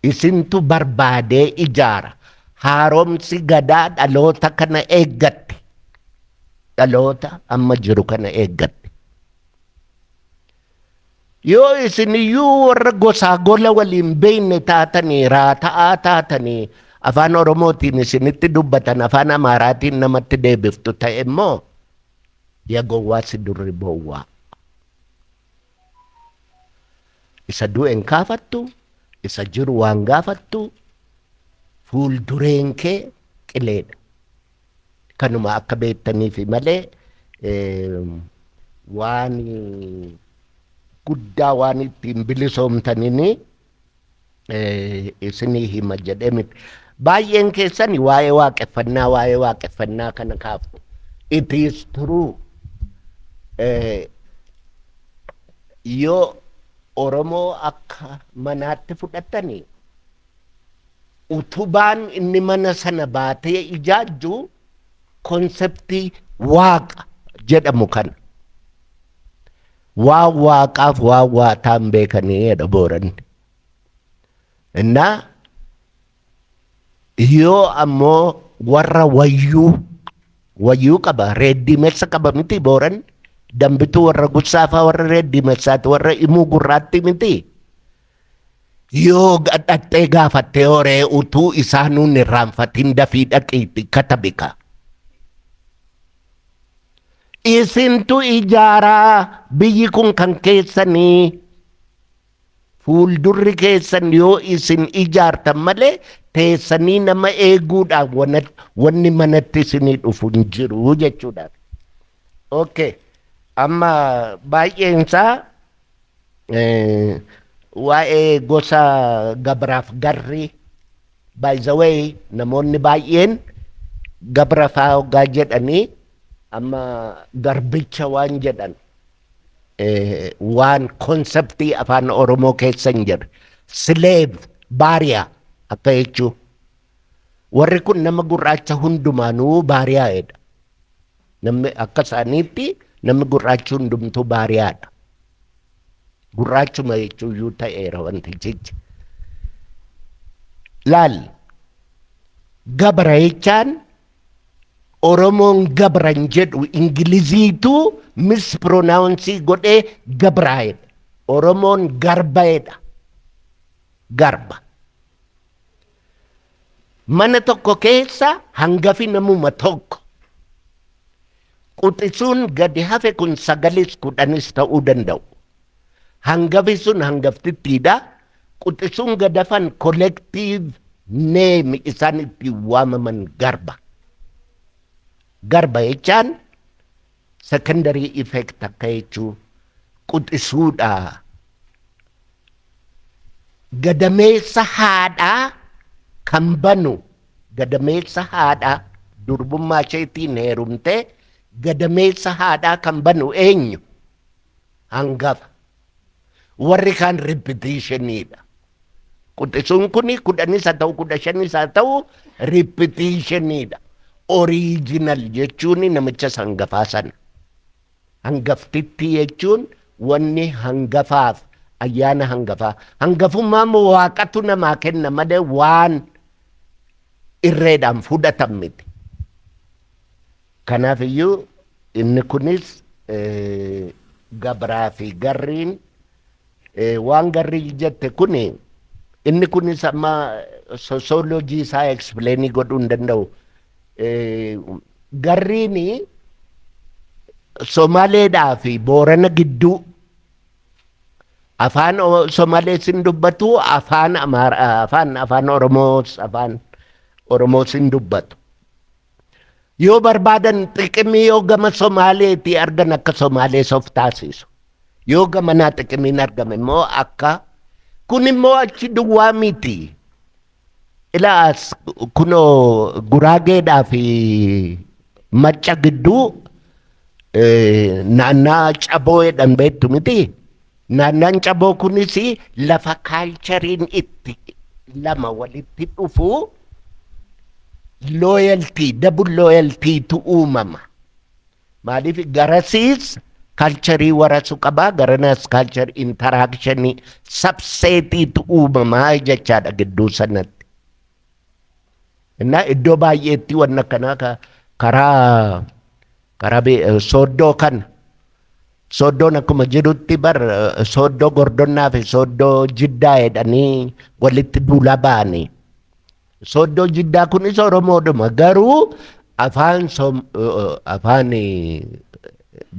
Isintu barbaadee ijaara. Haaromsi gadaa dhaloota kana eeggatti. Dhaloota amma jiru kana eeggatti. Yoo isin iyyuu warra gosaa gola waliin beekne taatanii, raata'aa taatanii, afaan Oromootiin isinitti dubbatan afaan Amaaraatiin namatti deebiftu ta'e immoo, ya gowwaa si durri bowwaa. Isa du'e hin kaafattu, isa jiru waan gaafattu, fuuldureen kee qileedha. Kanuma akka beektaniifi malee waan guddaa waan ittiin bilisoomtanini isinii hima jedhee miti. Baay'een keessan waa'ee waaqeffannaa kana kaaftu. It is true. Yoo Oromoo akka manaatti fudhatanii, utubaan inni mana sana baatee ijaajju conceptii waaqa jedhamu kana. Waan waaqaaf waan waataan beekanii jedha Booranni. Innaa yoo ammoo warra wayyuu, wayyuu qaba, reeddiimessa qaba miti Booranni, dambituu warra gussaafaa, warra reeddiimessaati, warra imuu gurraatti miti. Yoo dhaqxee gaafattee horee utuu isaanuun irraanfatin dafii dhaqiitti katabika. Isintu ijaaraa, biyyi kun kan keessanii, fuuldurri keessan yoo isin ijaartan malee teessanii nama eeguudhaan wanni manatti isinii dhufu hin jiru jechuudha. Okay. Amma baay'een isaa waa'ee gosa gabraaf garri, by the way, namoonni baay'een gabra faa hoggaa jedhanii amma garbicha waan jedhan waan conceptii afaan Oromoo keessa hin jirre. Slave, baariyaa akka jechuu. Warri kun nama gurraacha hundumaanuu baariyaa'edha. Namni akka isaaniitti namni gurraachi hundumtuu baariyaadha. Gurraachuma jechuuyyuu ta'eera wantichichi. Laal, gabra jechaan Oromoon gabran jedhu, Ingiliziitu mispronounce godhee gabraa'edha. Oromoon garbaa'edha. Garba. Mana tokko keessa hangafi namuma tokko. Quxisuun gadi hafe kun sagalis 10s ta'uu danda'u. Hangafi sun hangaftittiidha. Quxisuun gad hafan collective name isaan ittiin waamaman garba. Garba jechaan secondary effect akka jechuu, quxisuudha. Gadameessa haadhaa kan banu, gadameessa haadhaa durbummaa isheetiin heerumtee gadameessa haadhaa kan banu eenyu? Hangafa. Warri kaan repetitioniidha. Quxisuun kuni 10s haa ta'u, 15s haa ta'u, repetitioniidha. Original jechuun namicha hangafaa sana. Hangaftitti jechuun wanni hangafaaf ayyaana hangafaa. Hangafummaa immoo waaqatu namaa kenna malee waan irreedhaan fudhatan miti. Kanaaf iyyuu inni kunis gabraa fi garriin, waan garrii jette kuni, inni kunis amma sociology isaa explain godhuu hin danda'u. Garriin Somaaleedhaa fi Boorana gidduu afaan Somaalees hin dubbatu, afaan Amaara, afaan Oromoos, afaan Oromoos hin dubbatu. Yoo barbaadan xiqimii yoo gama Somaaleetii argan akka Somaalees of taasisu. Yoo gamanaa xiqimiin argame immoo akka kun immoo achi duwwaa miti. Ilaa as kunoo Guraageedhaa fi Macca gidduu naannaa Caboo jedhan beektu miti. Naannaan Caboo kunis lafa cultureiin itti lama walitti dhufu, loyalty, double loyaltytu uumama. Maaliif garasiis culture warasu qabaa, garanas culture interaction subsetiitu uumamaa jechaadha gidduu sanatti. Innaa iddoo baay'eetti wanna akkanaa karaa Sooddoo kana. Sooddoon akkuma jirutti bar Sooddoo Gordonnaa fi Sooddoo Jiddaa jedhanii walitti duulaa ba'anii. Sooddoo Jiddaa kunis Oromoodhuma, garuu afaan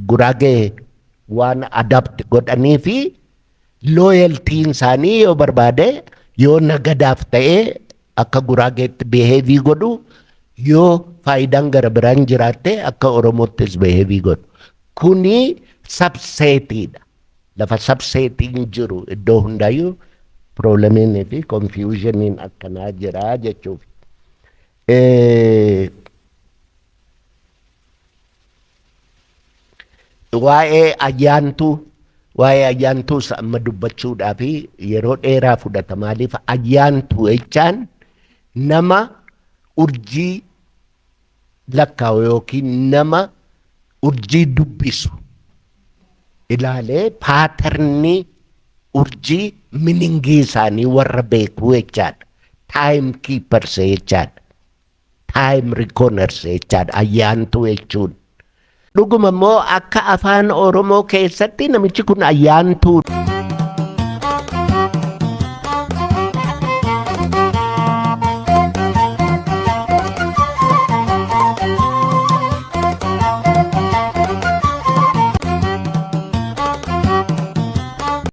Guraagee waan adapt godhanii fi loyaltyn isaanii yoo barbaade yoo nagadaaf ta'ee akka Guraageetti behave godhu, yoo faayidaan gara biraan jiraatte akka Oromoottis behave godhu. Kuni subsetiidha. Lafa subsetiin jiru iddoo hundaayyuu problemiin fi confusioniin akkanaa jira jechuuf. Waa'ee ayyaantuus amma dubbachuudhaaf yeroo dheeraa fudhata. Maaliif, ayyaantuu jechaan nama urjii lakkaa'u yookiin nama urjii dubbisu ilaalee pattern urjii, meaning isaanii warra beekuu jechaadha. Time keepers jechaadha. Time reckoners jechaadha ayyaantuu jechuun. Dhuguma immoo akka afaan Oromoo keessatti namichi kun ayyaantuu.